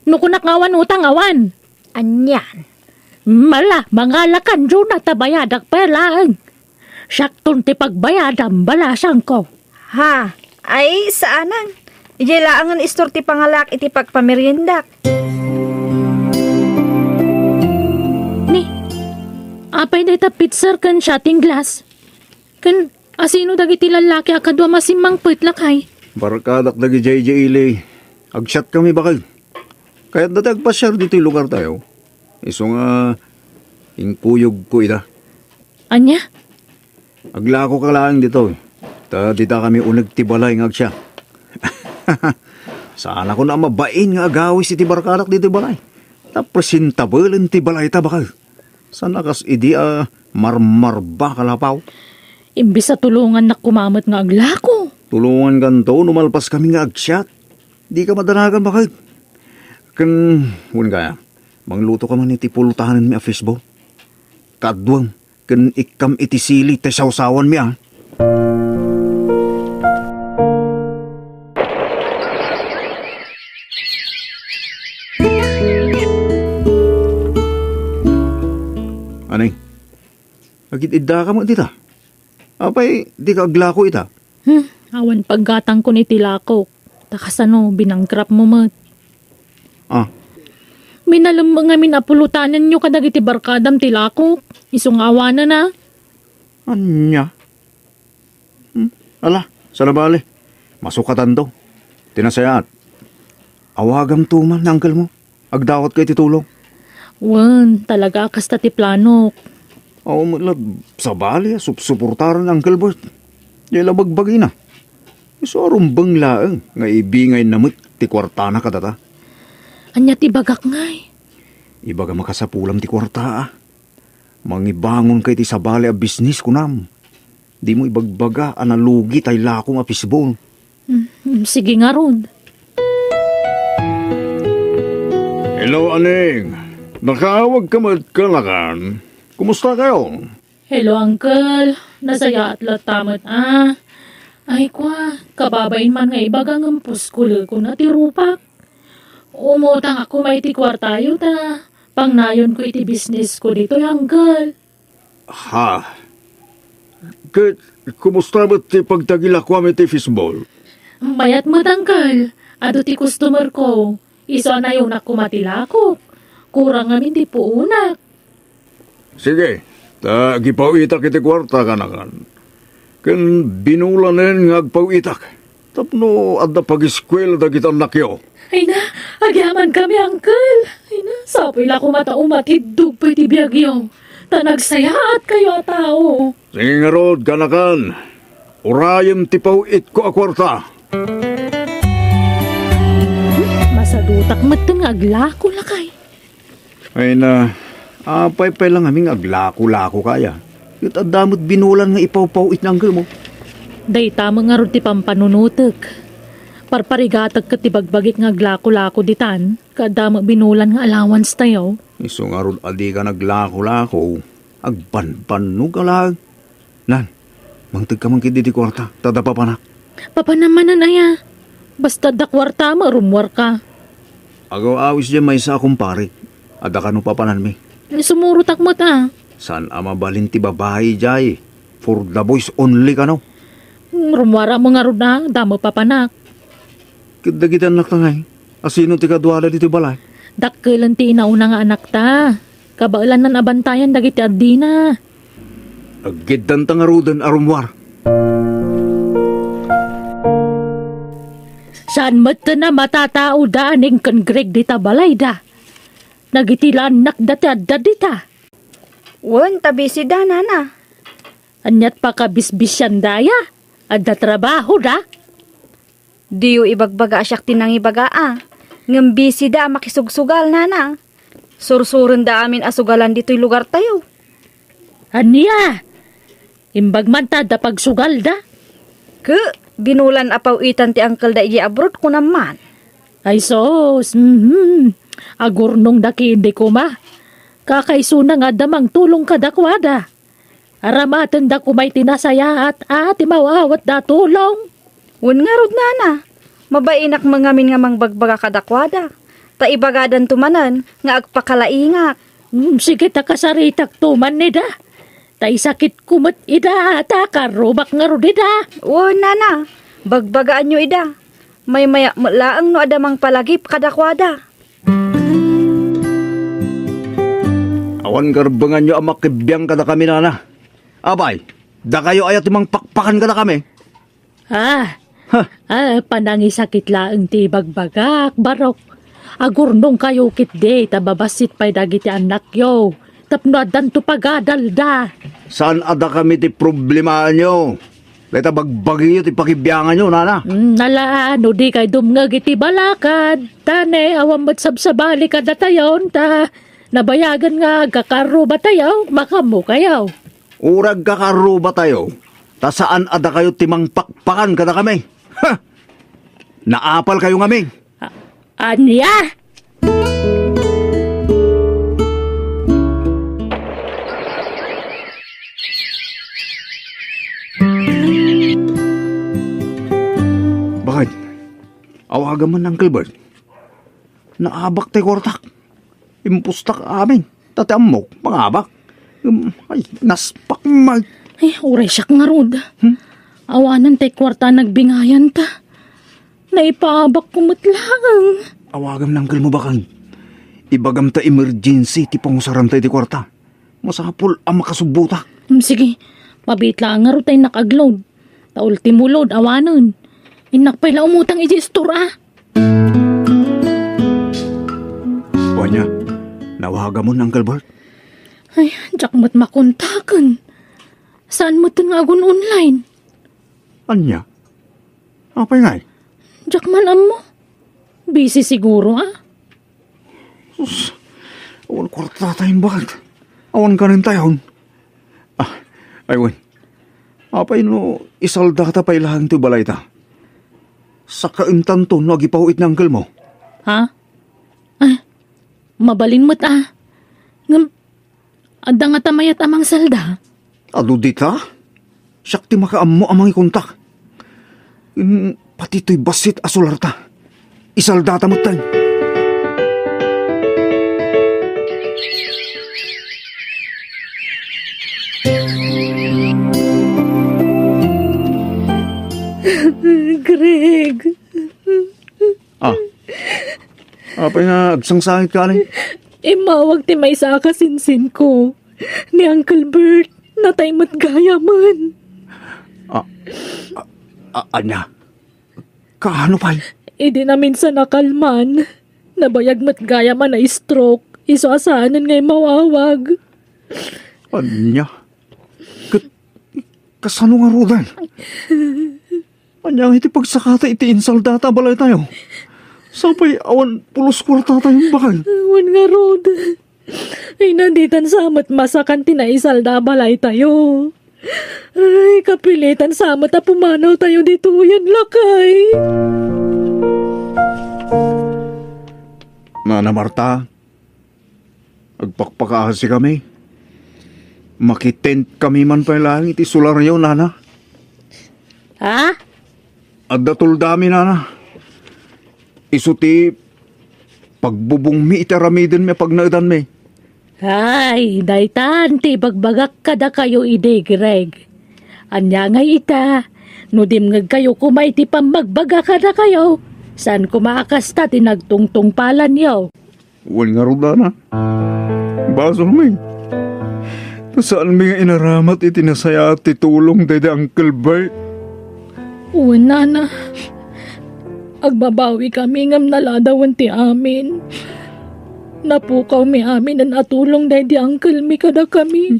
No kunak nga awan utang, awan. Anian? Mala, mangalakan, Jonah, ta bayadak pay laeng. Siakton ti pagbayadam, balasangko. Ha? Ay, saanen. Idiay laengen istor ti pangalak iti pagpameriendak. Ni, apay dayta pitser ken shotting glass? Ken asino dagiti lallaki a kadua masimmangpet, lakay? Barkadak dagidiay idiay ili. Agsiatkami, baket. Kayatda ti agpasiar ditoy lugartayo. Isu nga, inkuyogko ida. Ania? Aglakoka laeng ditoy. Ta dita kami uneg ti balay nga agsiak. Saanakon a mabain nga agawis iti barkadak ditoy balay. Ta presentableten ti balayta, baket. Saan a kas idi a marmarbaka lapaw. Imbes a tulongannak koma met nga aglako. Tulongankanto no malpaskami nga agsiak. Dika madanagan, baket. Ken, wen kaya, manglutoka man iti pulotanenmi a fishball. Kaduam, ken ikkam iti sili ti sawsawanmi, a. Anay, agid-iddaka met dita? Apay, dika aglako ita? Hmm, awan paggatangkon iti lakok. Ta kasano, binangkrap mo met. Ah. Minalem ngamin a pulutanenyo kadagiti barkadam ti lakok. Isu nga awanen, a. Ania? Hmm, ala, saan a bale. Masukatanto. Ti nasayaat, awagamto man ni unclemo. Agdawatka iti tulong. Wen, talaga a kasta ti planok. Awan met la sabali a supsuportaran ni Uncle Bert. Diay la bagbagina. Isu a rumbeng laeng nga ibingayna met ti kuartana kadata. Ania ti ibagak ngay? Ibagam a kasapulam ti kuarta, a. Mangibangonka iti sabali a bisnis, kunam. Dimo ibagbaga a nalugi tay lakom a fishball. Mm, sige ngarud. Hello, Aning. Nakaawagka met kanakan. Kumusta kayo? Hello, Uncle. Nasayaat latta met, a. Ay, kwa, kababain man nga ibaga ngem puskulekon a ti rupak. Umutang ako may ti kuartayo ta pangnayonko iti bisnesko ditoy, Uncle. Ha? Ket kumusta met ti pagtagilakuam iti fishball? Mayat met, Uncle. Adu ti customer ko. Isu a nayonak koma ti lakok. Kurang ngamin ti puonak. Sige, ta agipaw-itak iti kuarta, kanakan. Ken binulanen nga agpaw-itak tapno adda pagiskuela dagiti annakyo. Ay na, agyamankami, Uncle. Ay na, sapuy la koma ta umatiddog pay ti biagyo, ta nagsayaatkayo a tao. Sige ngarud, kanakan. Urayem ti paw-itko a kuarta. Masadutak metten nga aglako, lakay. Ay na, apay pay la ngamin nga aglako-lako kaya? Ket adda met binulan nga ipawpaw-it ni unclemo. Dayta met ngarud ti pampanunotek. Parparigatek ket ti bagbagik nga aglako-lako ditan, ket adda met binulan nga allowance tayo. Isu ngarud a dika naglako-lako, agbanbannog a laeng. Nan, mangtegka man ketdi iti kuarta, ta adda papanak. Papanam manen aya? Basta adda kuarta, rummuarka. Agaw-awis diay maysa a kumparik. Adda kano papananmi? Sumurotak met, a. Saan a mabalin ti babai diay? For the boys only kano? Rummuarak met ngarud a, adda met papanak. Ket dagiti annakta ngay, asino ti kaduada ditoy balay? Dakkelen ti inauna nga anakta. Kabaelannan a bantayan dagiti addina. Aggiddanta ngaruden a rummuar. Saan metten a matatao da Aning ken Greg dita balayda. Dagiti la annakda ti adda dita. Wen, ta busy da, nana. Aniat pakabisbisianda aya? Adda trabaho da? Diyo ibagbaga a siak ti nangibaga a, ngem busy da a makisugsugal, nana. Sursurenda amin a sugalan ditoy lugartayo. Ania? Imbag man ta adda pagsugalda? Ke, binulan a paw-itan ti uncle da idiay abroad, kunam man. Ay sus, mhm. Agurnongda ketdi koma. Kakaisuna nga adda mangtulong kadakuada. Aramatenda koma iti nasayaat a ti maaw-awatda a tulong. Wen ngarud, nana, mabainak met ngamin nga mangbagbaga kadakuada, ta ibagadanto manen nga agpakalaingak. Hmm, sige ta kasaritakto man ida. Ta isakitko met ida, ta karrubak ngarud ida. Wen, nana, bagbagaanyo ida. Maymayak met laeng no adda mangpalagip kadakuada. Awan garbenganyo a makibiang kadakami, nana. Apay, dakayo aya ti mangpakpakan kadakami? Ah, Ha? Ah, panangisakit laeng ti ibagbagak, Barok. Agurnongkayo ketdi ta babassit pay dagiti annakyo tapno addanto pagadalda. Saan a dakami ti problemaanyo? Dayta bagbagiyo ti pakibianganyo, nana. Hmm, ala, no dikay dumngeg iti balakad, ta ne, awan met sabsabali kadatayon, ta nabayagen nga agkakarrubatayo, makaammokayo. Uray agkakarrubatayo, ta saan a dakayo ti mangpakpakan kadakami. Ha! Naapalkayo ngamin. A-, ania? Awagam man, Uncle Bert. Naabak tay kuartak. Impustak amin. Ta ti ammok, mangabak. Um, ay, naspak, Mike. Ay, uray siak ngarud. Hmm? Awanen tay kuarta a nagbingayan ta. Naipaabak ko met laeng. Awagam ni uncle mo, baket. Ibagam ta emergency ti pangusaran ta iti kuarta. Masapul a makasubbotak. Hmm, sige. Mabiit laeng ngarud ta innak agload. Ta ultimo load, awanen. Innak pay la umutang iti store, a. Ania, nawagamon, Uncle Bert? Ay, diak met makontaken. Saan met nga agun-online? Ania? Apay ngay? Diak man ammo. Busy siguro, a. Sus, awan kuarta tayon, baket. Awan kanen tayon. Ah, ay wen. Apay no isaldata pay laeng ti balayta? Sakaentanto no agipawit ni uncle mo. Ha? Ah, mabalin met, a. Ngem, adda ngata mayat a mangsalda? Adu dita? Siak ti makaammo a mangikontak. Ken pati toy bassit a solarta. Isaldata metten. Greg. Ah. Apay nga agsangsangit ka, Aling? Immawag ti maysa a kasinsinko. Ni Uncle Bert, natay met gayamen. Ah, ah, ah, ania? Kaano pay? Idi naminsan a kalman, nabayag met gayamen a stroke, isu a saanen nga immawawag. Ania? Ket kasano ngaruden? Ania nga iti pagsakata iti insaldata a balaytayo? Sapay awan pulos kuartatayo, baket. Wen ngarud. Ay, na ditan sa met masakan ti naisalda a balaytayo. Ay, kapilitan sa met a pumanawtayo ditoyen, lakay. Nana Marta, agpakpakaasikami. Makitent kami man pay laeng iti solaryo, nana. Ha? Adda toldami, nana. Isu ti pagbubongmi iti aramidenmi a pagnaedanmi. Ay, daytan ti ibagbagak kadakayo idi, Greg. Ania ngay ita, no dimngegkayo koma iti pammagbaga kadakayo, saan koma a kasta ti nagtungtungpalanyo. Wen ngarud, nana. Basolmi. Ta saanmi nga inaramat iti nasayaat ti tulong daydi Uncle Bert. Wen, nana. Agbabawikami ngem naladawen ti amin. Napukawmi aminen a tulong daydi uncle mi kadakami.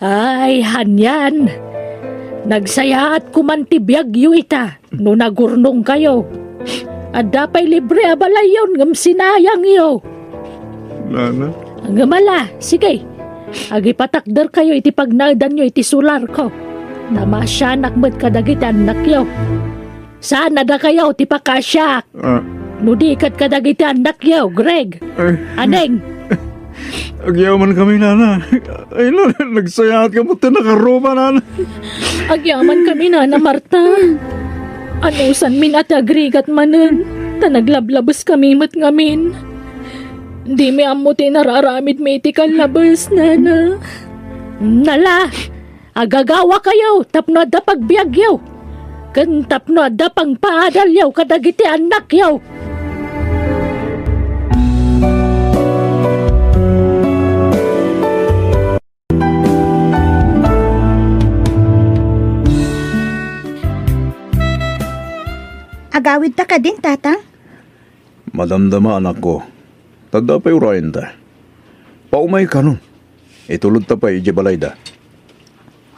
Ay, anian. Nagsayaat koman ti biagyo ita no nagurnongkayo. Adda pay libre a balayyon ngem sinayangyo. Nana. Ngem ala, sige. Agipatakderkayo iti pagnaedanyo iti solarko. Namasianak met kadagiti annakyo. Saan a dakayo ti pakaasiak. Ah. No di ket kadagiti annakyo, Greg. Ay. Aneng? Agyamankami, nana. Ay, na, nagsayaat ka met ti nakaruma, nana. Agyamankami, nana Marta. Anusanmin a ti agrigat manen, ta naglablabeskami met ngamin. Dimi ammo ti inararamidmi iti kallabes, nana. Nala, agagawakayo tapno adda pagbiagyo, ken tapno adda pangpaadalyo kadagiti annakyo. Agawidta kadin, Tatang? Madamdama, anakko. Ta adda pay urayenta. Paumaykanon. Itulodta pay idiay balayda.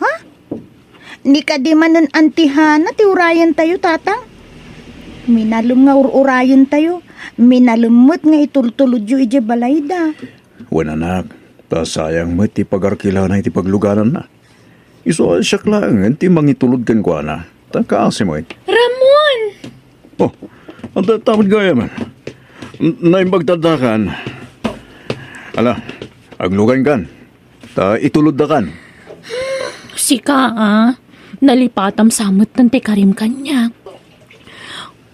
Ha? Ni kadi manen Auntie Hana ti urayentayo, Tatang? Minalem nga ur-urayentayo. Minalem met nga itultulodyo idiay balayda. Wen, anak, ta sayang met ti pagarkilana iti paglugananna. Isu a siak laengen ti mangitulod kenkuana. Ta kaasi met. Ramon! Oh, anta, tapad gayamen. N-, naimbag taddakan. Ala, aglugankan. Ta ituloddakan. Sika, a. Nalipatam sa met ti karim kaniak.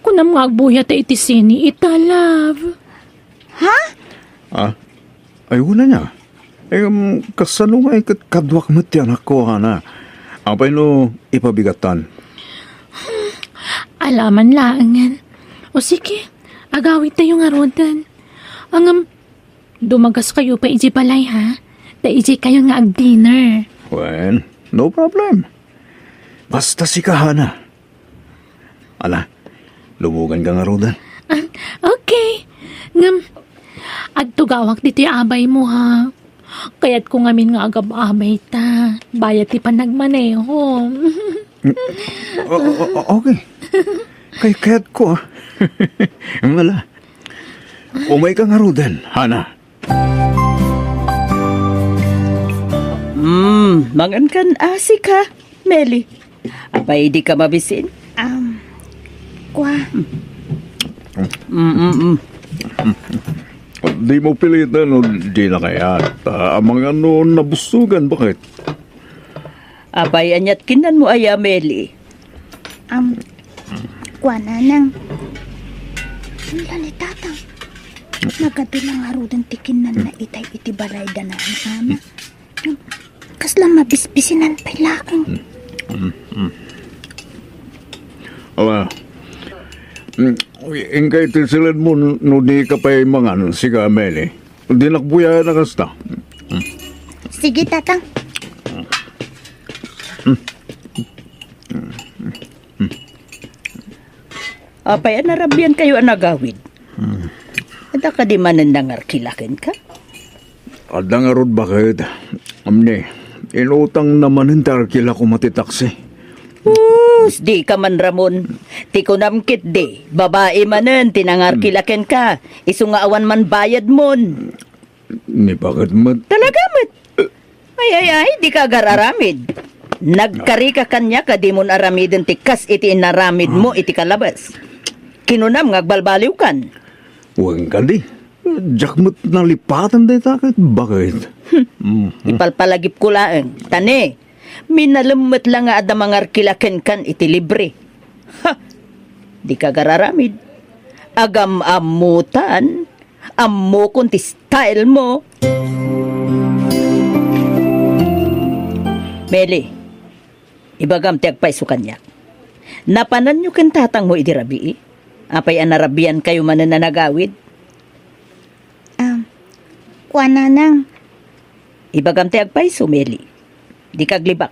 Kunam nga agbuyat ta iti sini ita, love. Ha? Ah? Ay, wala niya. Em, kasano nga iket kaduak met ti anakko, Hana? Apay no ipabigatan? Alaman laengen. O sige, agawid tayo ngaruden. Ngem, dumagas kayo pa iti balay, ha? Ta iti kayo nga ag-dinner. Well, no problem. Basta sika, Hana. Ala, lubugan ka ngaruden. Ah, okay. Ngem, agtugawak ditoy abay mo, ha? Kayat ko ngamin nga agab-abay ta. Bayat ti panagmaneho. O, o, o, okay. Kay kayat ko, ah. Wala. Umay ka ngaruden, Hana. Hmm, mangan kan asik, ha, Meli. Apay, di ka mabisin? Um, kwa. Mm, mm, mm. Di mo pilitan no di na kayat. Ah, amangan no nabusugan, bakit? Apay, aniat kinnanmo aya, Meli? Um, kwa, Nanang. Ala ni Tatang. Nagadu na ngaruden ti kinnanna itay iti balay da Nanang. Kasla mabisbisinan pay laeng. Mm, mm. Ala. Mm, inkay ti siledmo no di ka pay mangan, sika, Meli. Dinak buyaen a kasta. Mm. Sige, Tatang. Apay a narabian kayo a nagawid? Hmm. Adda kadi manen nangarkila kenka? Adda ngarud, baket. Amni, inutang na manen ti arkila ko ti taksi. Us, di ka man, Ramon. Ti kunam ketdi, babai manen ti nangarkila kenka. Isu nga awan man bayad mon. Ni baket met. Talaga met. Ay, ay, ay, di ka agar-aramid. Nagkari ka kaniak a dimon aramiden ti kas iti inaramid mo iti kalabas. Kinunam nga agbalbaliwkan. Wen kadi. Diak met nalipatan dayta ket baket. Hmm. Mm. Ipalpalagipko laeng. Ta ne, minalem met la nga adda mangarkila kenkan iti libre. Ha! Di ka agar-aramid. Agam-ammutan. Ammokon ti style mo. Meli, ibagam ti agpayso kaniak. Napananyo ken tatangmo idi rabii? Apay a narabian kayo manen a nagawid? Ah, kua, Nanang. Ibagam ti agpayso, Meli. Di ka aglibak.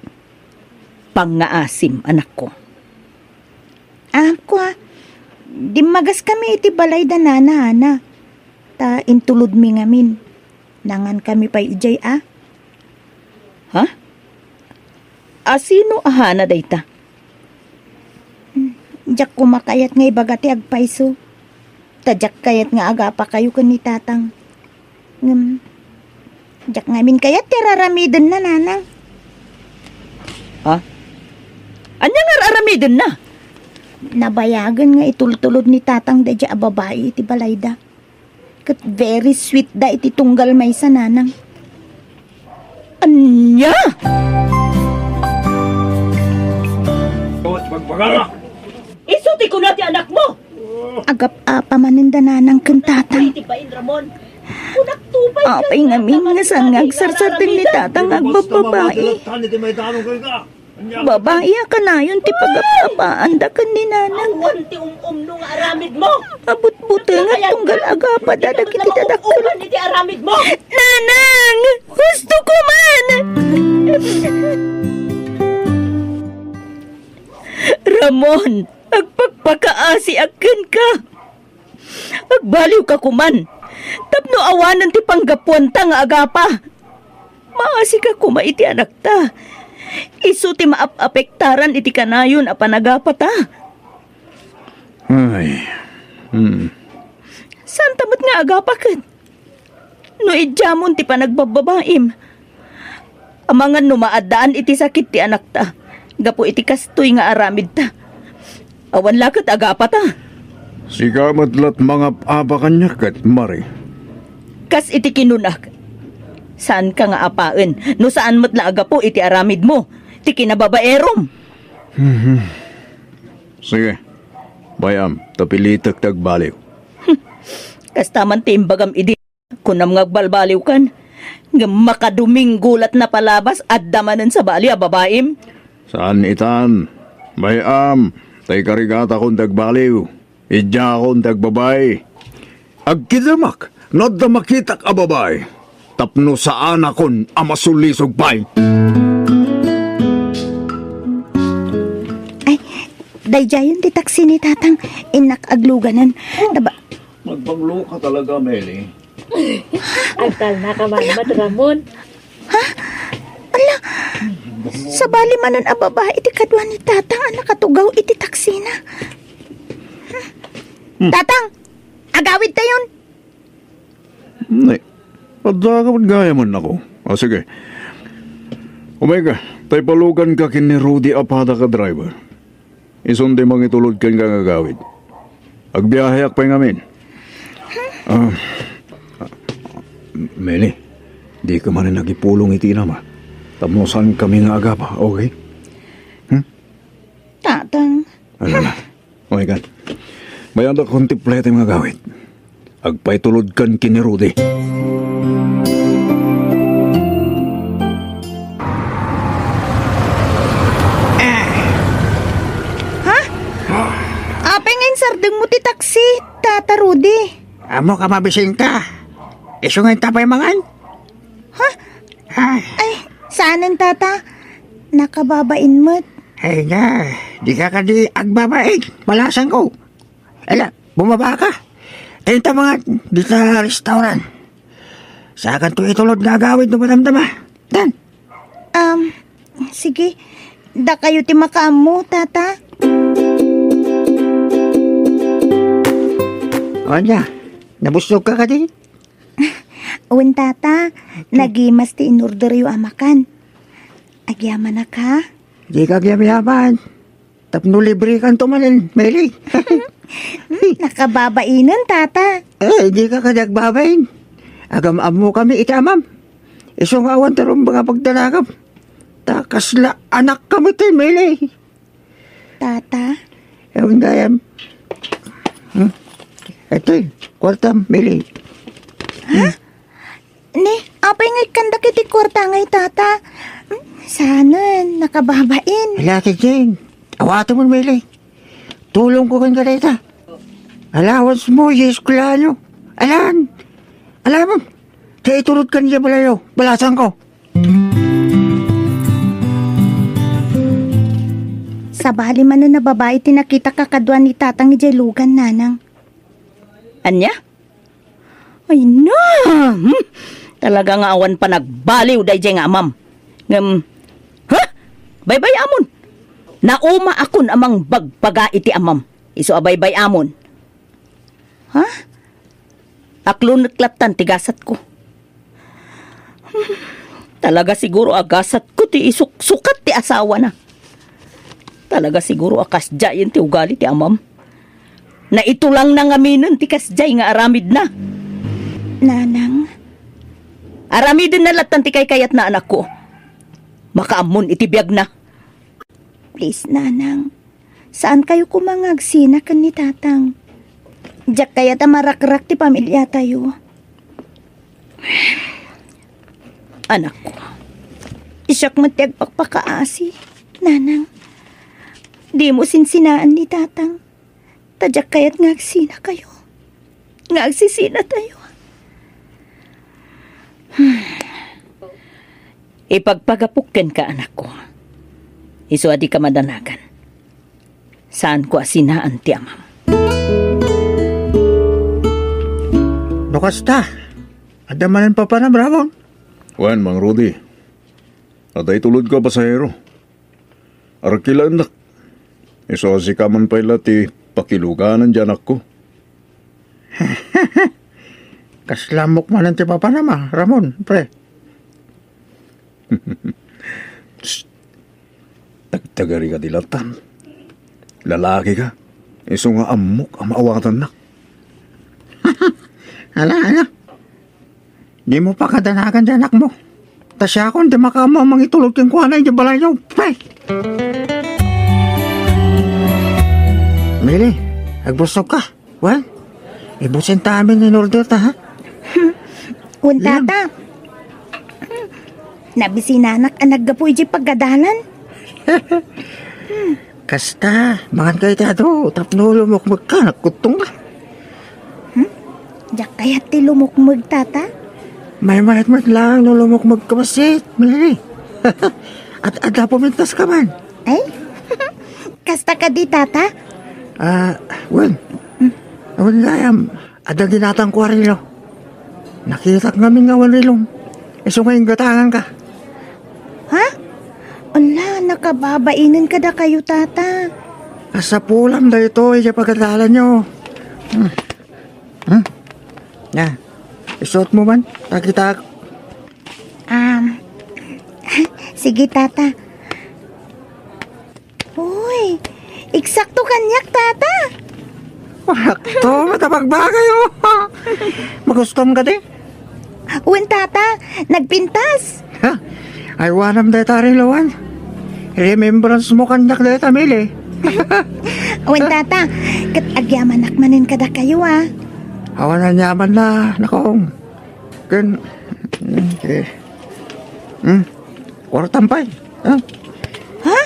Pangngaasim, anakko. Ah, kua, dimmagaskami iti balay da Nana, Ana. Ta intulodmi ngamin. Nangankami pay idiay, a? Ha? A sino a Hana dayta? Hmm, diak koma kayat nga ibaga ti agpayso. Ta diak kayat nga agapakayo ken ni Tatang. Ngem, diak ngamin kayat ti ar-aramidenna, Nanang. Ha? Ania nga ar-aramidenna? Nabayagen nga itultulod ni Tatang daydiay a babai iti balayda. Ket very sweet da iti tunggal maysa, Nanang. Ania? Isu ti kuna ti anakmo? Agap-apa manen da Nanang ken Tatang. Ay, ti bain, Ramon. Kunak-tupay. Apay ngamin nga saan nga agsarsardeng ni Tatang nga agbabbabai. Babai a kanayon ti pagap-apaanda ken ni Nanang. Awan ti um-umno nga aramidmo. Abutbutengat tunggal agapada dagiti dadakkel. Iti aramidmo. Nanang! Husto ko man! Ramon, agpakpakaasiak kenka. Agbaliwka koman. Tapno awanen ti panggapuanta nga agapa. Maasika koma iti anakta. Isu ti maap-apektaran iti kanayon a panagapata. Ay. Hmm. Saanta met nga agapa ket? No idiamon ti panagbabbabaim, amangan no maaddaan iti sakit ti anakta gapu iti kastoy nga aramidta. Awan la ket agapata. Sika met lat mangap-apa kaniak ket, Mari. Kas iti kinunak, saanka nga apaen no saan met la a gapu iti aramidmo ti kinababaerom. Mhm. Sige. Bay-am, ta pilitek ti agbaliw. Kasta man ti imbagam idi, kunam nga agbalbaliwkan. Ngem makadominggo lat napalabas, adda manen sabali a babaim. Saan itan, bay-am, ta ikarigatakon ti agbaliw. Idiakon ti agbabayi. Agkidemak no adda makitak a babayi, tapno saanakon a masulisog pay. Ay, daydiayen ti taksi ni Tatang. Innak agluganan. Taba- Magpanglo ka talaga, Meli. Agtalna ka man, Mat Ramon. Ha? Ala, sabali manen a babai iti kadua ni Tatang a nakatugaw iti taksina. Hmm. Tatang, agawidtayon. Nay, adda ka met gayam, annakko. O, sige. Umay ka, ta ipaluganka ken ni Rudy a padak a driver. Isun ti mangitulod kenka nga agawid. Agbiaheak pay ngamin. Ah, Meli, dika manen agipulong iti inam, a. Tapno saankami nga agapa, okay? Hmm? Tatang. Ala na. Okay kan. Mayanda kon ti plete nga agawid. Agpaitulodkan ken ni Rudy. Ha? Apay nga insardengmo ti taksi, Tata Rudy? Ammok a mabisingka. Isu nga inta pay mangan? Ha? Ay. Ay, saanen, Tata? Nakababain met. Ay na, dika kadi agbabain. Balasangko. Ala, bumaba ka. Tayo ta mga dita restaurant. Sakanto itulod nga agawid no madamdama. Dan. Um, sige. Dakayo ti makaammo, Tata. Anya, nabusog ka kadi? Wen, Tata. Nagimas ti inorderyo a makan. Agyamanak, ha? Dika agyamyaman. Tapno libre kanto manen, Meli. Hmm, nakababainen, Tata. Eh, dika kadi agbabain. Agam-ammokami iti amam. Isu nga awan ti rumbeng a pagdanagam. Ta kasla anakkami ti, Meli. Tata? Awan gayam. Hmm? Itoy, kuartam, Meli. Ha? Ne, apay nga ikkandak iti kuarta ngay, Tata? Hmm, saanen, nakababain. Ala, Jane, awatem, Meli. Tulongko kenka dayta. Allowance mo, yes, kulanyo. Alan, alam mo, ta itulod kan iya balayo, balasangko. Sabali manen a babai ti nakitak a kadua ni Tatang idiay lugan, Nanang. Ania? Ay na! Hmm? Talaga nga awan panagbaliw daydiay nga amam. Ngem, ha? Baybay-amon! Naumaakon a mangbagbaga iti amam. Isu a baybay-amon. Ha? Aklonek lattan ti gasatko. Hmm, talaga siguro a gasatko ti isuksukat ti asawana. Talaga siguro a kasdiayen ti ugali ti amam. Naitulangna ngaminen ti kasdiay nga aramidna. Nanang. Aramidenna lattan ti kaykayatna, anakko. Makaammon iti biagna. Please, Nanang. Saan kayo koma nga agsina ken ni Tatang? Diak kayat a marakrak ti pamiliatayo. Anakko, siak met ti agpakpakaasi, Nanang. Dimo sinsinaan ni Tatang. Ta diak kayat nga agsina kayo. Nga agsisina tayo. Hmm. Ipagpagapok kenka, anakko. Isu a dika madanagan. Saanko a sinaan ti amam. No kasta, adda manen papanam, Ramon? Wen, Mang Rudy. Adda itulodko a pasahero. Arkilaennak. Isu a sika man pay la ti pakiluganan ti anakko. Kasla ammok manen ti papanam, Ramon, pre. Psst. Tagtagari ka di latan. Lalaki ka. Isu nga ammok a maawatannak. Ala, ala. Dimo pakadanagan ti anakmo. Ta siakon ti makaammo a mangitulod kenkuana idiay balayyo. Pay! Mili, Agbusog ka, wen? Ibusin ta amin in order ta, ha? Wen, Tata. Nabisinanak a naggapu iti pagadalan. Kasta, mangan ka iti adu, tapno lumukmeg ka, nagkuttong ka. Hmm? Diak kayat ti lumukmeg, Tata? Maymayat met laeng no lumukmeg ka bassit, Mary. At adda pumintas ka man. Ay? Kasta kadi, Tata? Ah, wen. Wen gayam, adda ginatangko a relo. Nakitak ngamin nga awan relom. Isu nga inggatangan ka. Ha? Ala, nakababainen kadakayo, Tata. Asapulam daytoy, diay pagadalanyo. Hmm. Hmm? Na, isuot mo man, ta kitak. Um, sige, Tata. Uy, eksakto kaniak, Tata. Sakto, matapagbagay, oh. Magustom ka di? Wen, Tata, nagpintas. Ha? Aywanam dayta a reloan. Remembrance mo kaniak dayta, Mili. Wen, Tata, ket agyamanak manen kadakayo, a. Awan aniamanna, Nakong. Ken, okay. Hmm? Kuartam pay. Ha? Ha?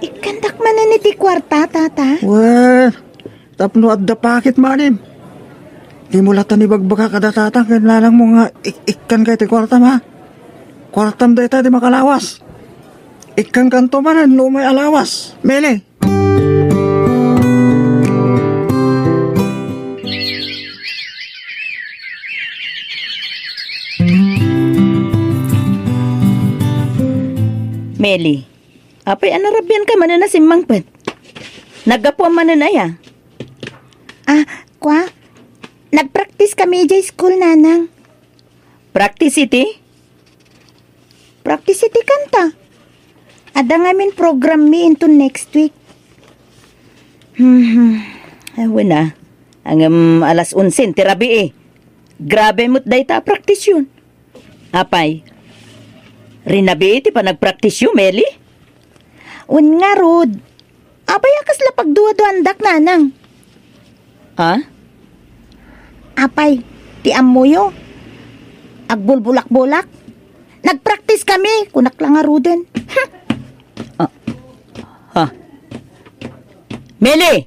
Ikkandak manen iti kuarta, Tata? Wen, tapno adda paket manen. Dimo latta ibagbaga kada tatang ken nanangmo nga ik-, ikkanka iti kuartam, ha? Kuartam dayta ti makalawas. Ikkankanto manen no umay a lawas, Mili. Meli, apay a narabianka manen a simmangpet? Naggapuam manen aya? Ah, kwa? Nagpraktis kami idiay school, Nanang. Practice iti? Practice iti kanta. Adda ngamin program mi inton next week. Hmm, awan a. Ngem alas onse ti rabii. Grabe met dayta a praktisyon. Apay, rinabii ti panagpraktisyo, Meli? Wen ngarud, apay a kasla pagduaduandak, Nanang? Ha? Apay, ti ammoyo? Agbulbulakbulak? Nagpraktis kami, kunak la ngaruden. Ah, ha? Meli!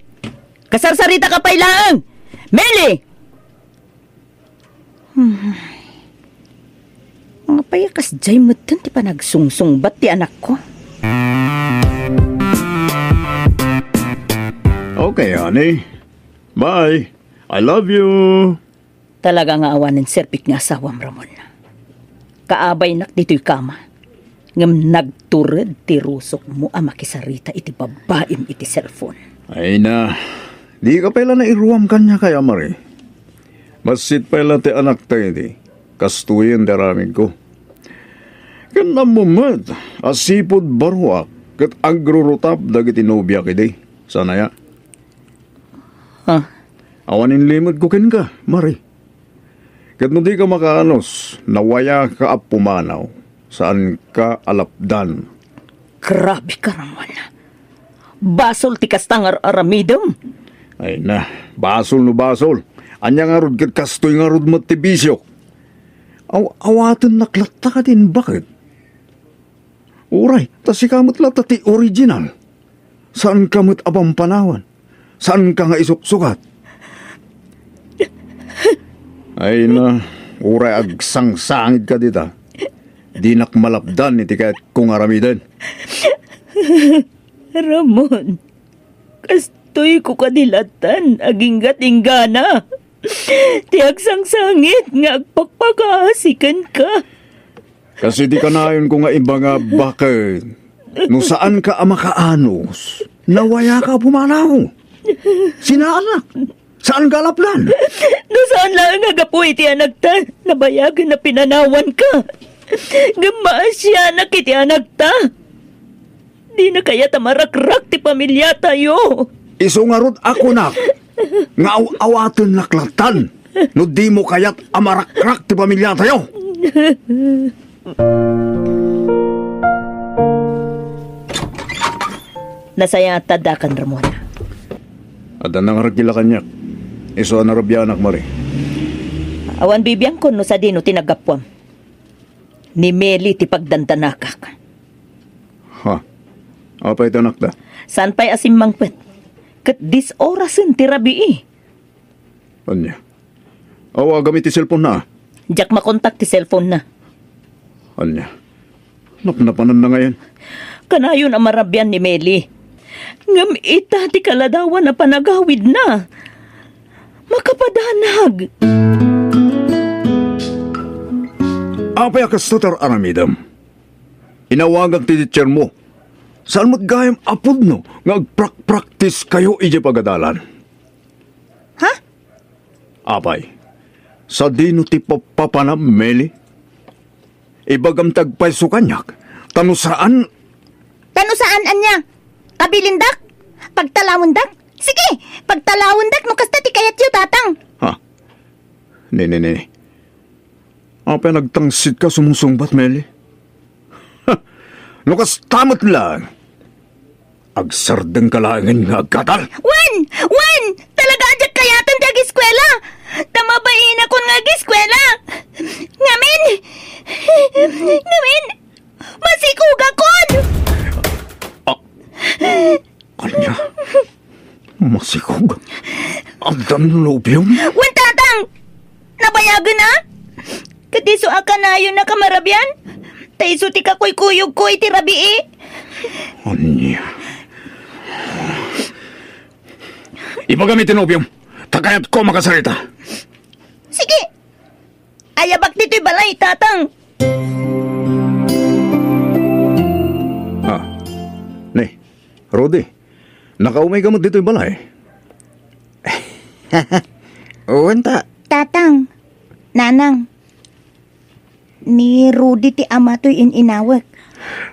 Kasarsaritaka pay laeng! Meli! Hmm. Apay a kasdiay metten ti panagsungsungbat ti anakko? Okay, honey. Bye. I love you. Talaga nga awanen serbik nga asawam, Ramon. Kaabaynak ditoy kama. Ngem nagtured ti rusokmo a makisarita iti babbaim iti cellphone. Ay na, dika pay la nairuam kaniak, Mari. Bassit pay la ti anakta idi, kastoyen ti aramidko. Ken ammom met a sipud baroak ket agrurutap dagiti nobiak idi, saan aya? Ha? Awan inlimedko kenka, Mari. Ket no dika makaanus, nawayaka a pumanaw, saanka a lapdan. Grabe ka, Ramon. Basol ti kasta nga ar-aramidem. Ay na, basol no basol. Ania ngarud ket kastoy ngarud met ti bisio. Aw-, awatennak latta kadin, baket? Uray, ta sika met latta ti original. Saanka met a pampanawan. Saanka nga isuksukat. Ay na, uray agsangsangit ka dita. Dinak malapdan iti kayatko nga aramiden. Ramon, kastoyko kadi lattan aginggat-inggana ti agsangsangit nga agpakpakaasi kenka. Kas iti kanayonko nga ibaga, baket, no saanka a makaanus, nawayaka a pumanaw. Sinaanak, saanka a lapdan. No saan laeng a gapu iti anakta, nabayagen a pinanawanka. Ngem maasianak iti anakta. Dina kayat a marakrak ti pamiliatayo. Isu ngarud a kunak nga aw-awatennak lattan no dimo kayat a marakrak ti pamiliatayo. Nasayaat ta addakan, Ramona. Adda nangaragila kaniak. Isu a narabianak, Mari. Awan bibiangkon no sadino ti naggapuam. Ni Meli ti pagdandanakak. Ha? Apay ti anakda? Saan pay a simmangpet? Ket dis orasen ti rabii. Ania? Awagam iti cellphone-na. Diak makontak ti cellphone-na. Ania? Napnapananna ngayen? Kanayon a marabian ni Meli. Ngem ita ti kaladawan a panagawidna. Makapadanag. Apay a kasto ti ar-aramidem? Inawagak ti teacher mo. Saan met gayam a pudno nga agprak-practice kayo idiay pagadalan? Ha? Apay, sadino ti papapanam, Meli? Ibagam ti agpayso kaniak, ta no saan. Ta no saan ania? Kabilindak? Pagtalawendak? Sige, pagtalawendak no kasta ti kayatyo, Tatang. Ha? Ne, ne, ne. Apay nagtangsit ka sumusungbat, Meli? No kasta met laeng, agsardengka laengen nga aggadal. Wen! Wen! Talaga a diak kayaten ti agiskuela! Ta mabainakon nga agiskuela! Ngamin! Ngamin! Masikogakon! Ah, ania? Masikog? Addan nobiom? Wen, Tatang! Nabayagen a? Ket isu a kanayon a kamarabian? Ta isu ti kakuykuyogko iti rabii. Ania? Ibagam iti nobiom, ta kayatko makasarita. Sige. Ayabak ditoy balay, Tatang. Ah, ne, Rudy, nakaumay ka met ditoy balay? Wen ta. Tatang, Nanang, ni Rudy ti ama toy in-inawek.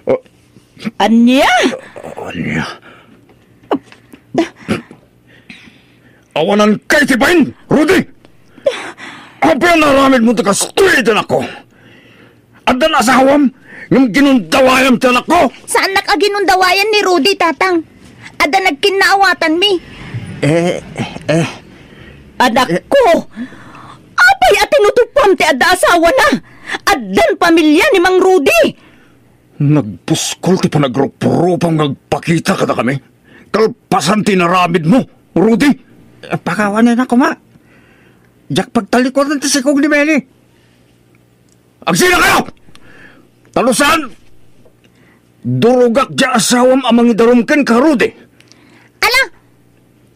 Oh. Ania? Ania? Awanan kay ti bain, Rudy! Apay a naaramid mo ti kastoy iti anakko? Addan asawam, ngem ginundawayam ti anakko? Saannak a ginundawayan ni Rudy, Tatang. Adda nagkinnaawatanmi. Eh, eh. Anakko! Apay a tinutupam ti adda asawana? Addan pamilia ni Mang Rudy! Nagbuskol ti panagrupropam nga agpakita kadakami. Kalpasan ti inaramid mo, Rudy. Pakawanen a koma. Diak pagtalikudan ti sikog ni Meli. Agsina kayo! Ta no saan, durogak diay asawam a mangidarum kenka, Rudy. Ala!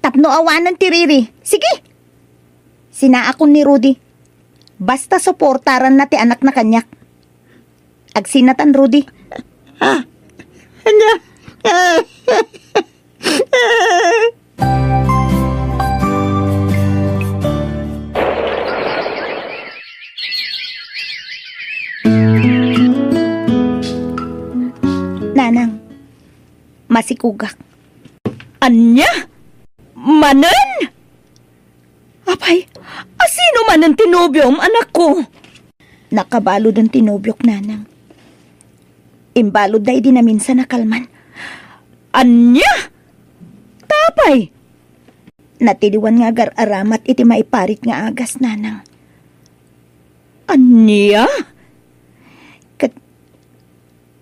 Tapno awanen ti riri. Sige! Sinaakon ni Rudy. Basta suportaranna ti anakna kaniak. Agsinatan, Rudy. Ah, ania? Nanang, masikogak. Ania? Manen? Apay, asino manen ti nobiom, anakko? Nakabaluden ti nobiok, Nanang. Imbaludda idi naminsan a kalman. Ania? Ta apay? Natiliwan nga agar-aramat iti maiparit nga agas, Nanang. Ania? Ket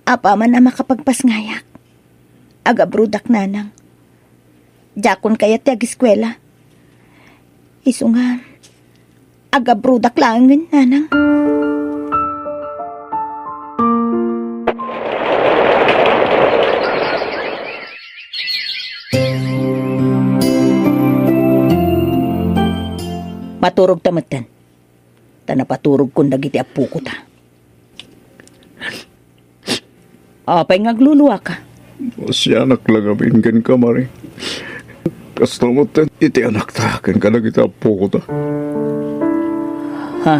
apaman a makapagpasngayak, agabrodak, Nanang. Diakon kayat ti agiskuela. Isu nga, agabrodak laengen, Nanang. Maturogta metten. Ta napaturogkon dagiti appokota. Apay nga agluluaka? Masianak la ngamin kenka, Mari. Kasta met iti anakta ken kadagiti appokota. Ha?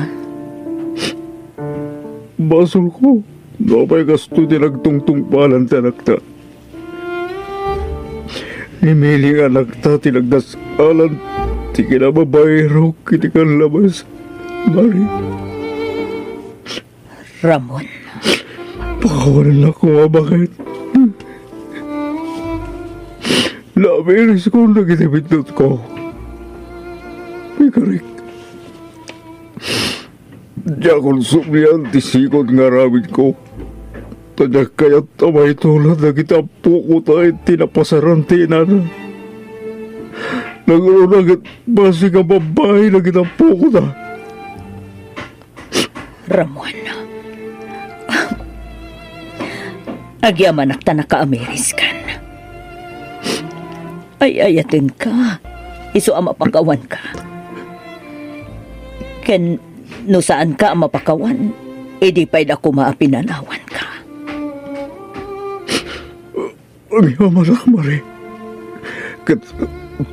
Basolko no apay kastoy ti nagtungtungpalan ti anakta. Ni Meli nga anakta ti nagdasalan ti kinababairok iti kanlabas, Mari. Ramon. Pakawanennak koma baket. Amiriskon dagiti biddutko. Pikarik, diakon sublian ti sigud nga aramidko. Ta diak kayat a maitulad dagiti ammokota iti napasaran ti inana. Nangruna ket bassit nga babbai dagiti ammokota. Ramon, agyamanak ta nakaamiriskan. Ay-ayatenka, isu a mapakawanka. Ken no saanka a mapakawan, idi pay da koma a pinanawanka. Agyamanak, Mari. Ket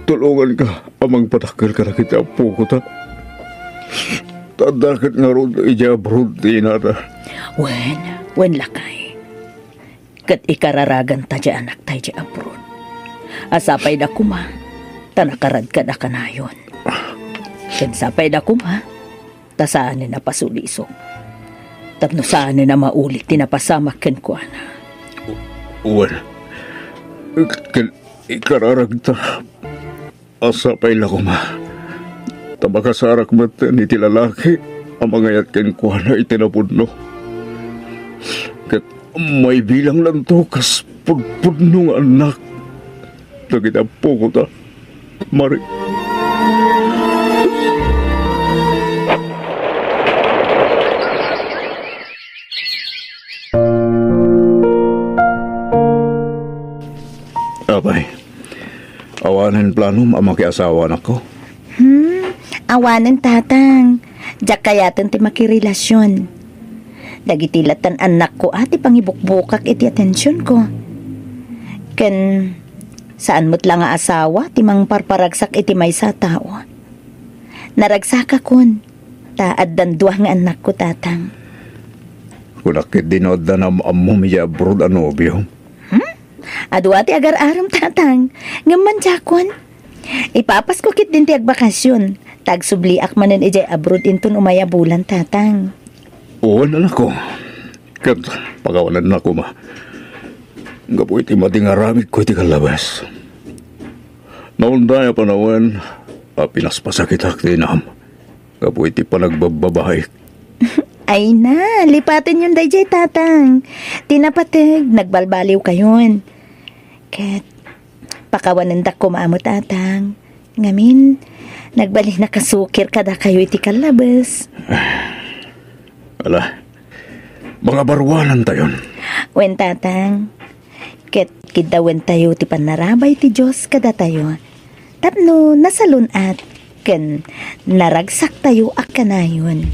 tulonganka a mangpadakkel kadagiti ammokota. Ta adda ket ngarud idiay abroad ti inana. Wen, wen, lakay. Ket ikararaganta ti anakta idiay abroad. A sapay da koma, ta nakaradkada kanayon. Ken sapay da koma, ta saanen a pasulisok. Tapno saanen a maulit ti napasamak kenkuana. Wen, ket ikararagta a sapay la koma, ta makasarak metten iti lalaki a mangayat kenkuana iti napudno. Ket maibilanglanto kas pudpudno nga annak dagiti ammokota. Mari. Apay, awanen planom a makiasawa, anakko? Hmm, awanen, tatang. Diak kayaten ti makirelasion. Dagiti lattan annakko a ti pangibukbukak iti atensionko. Ken saan met la nga asawa ti mangparparagsak iti maysa a tao. Naragsakakon, ta addan dua nga annakko, tatang. Kunak ketdin no adda naam-ammom idiay abroad a nobio. Hmm? Adua ti agar-arem, tatang. Ngem mandiakon. Ipapasko ketdin ti agbakasion, ta agsubliak manen idiay abroad inton umay a bulan, tatang. Wen, anakko. Ket pakawanennak koma. Gapu iti madi nga aramidko iti kallabes. Naunday a panawen a pinaspasakitak ti inam gapu iti panagbabbabaik. Ay na, lipatenyon daydiay, tatang. Ti napateg, nagbalbaliwkayon. Ket pakawanendak koma met, tatang. Ngamin, nagbalin a kasukir kadakayo iti kallabes. Ala, mangabaruanantayon. Wen, tatang. Ket kiddawentayo ti pannarabay ti Dios kadatayo. Tapno nasalun-at ken naragsaktayo a kanayon.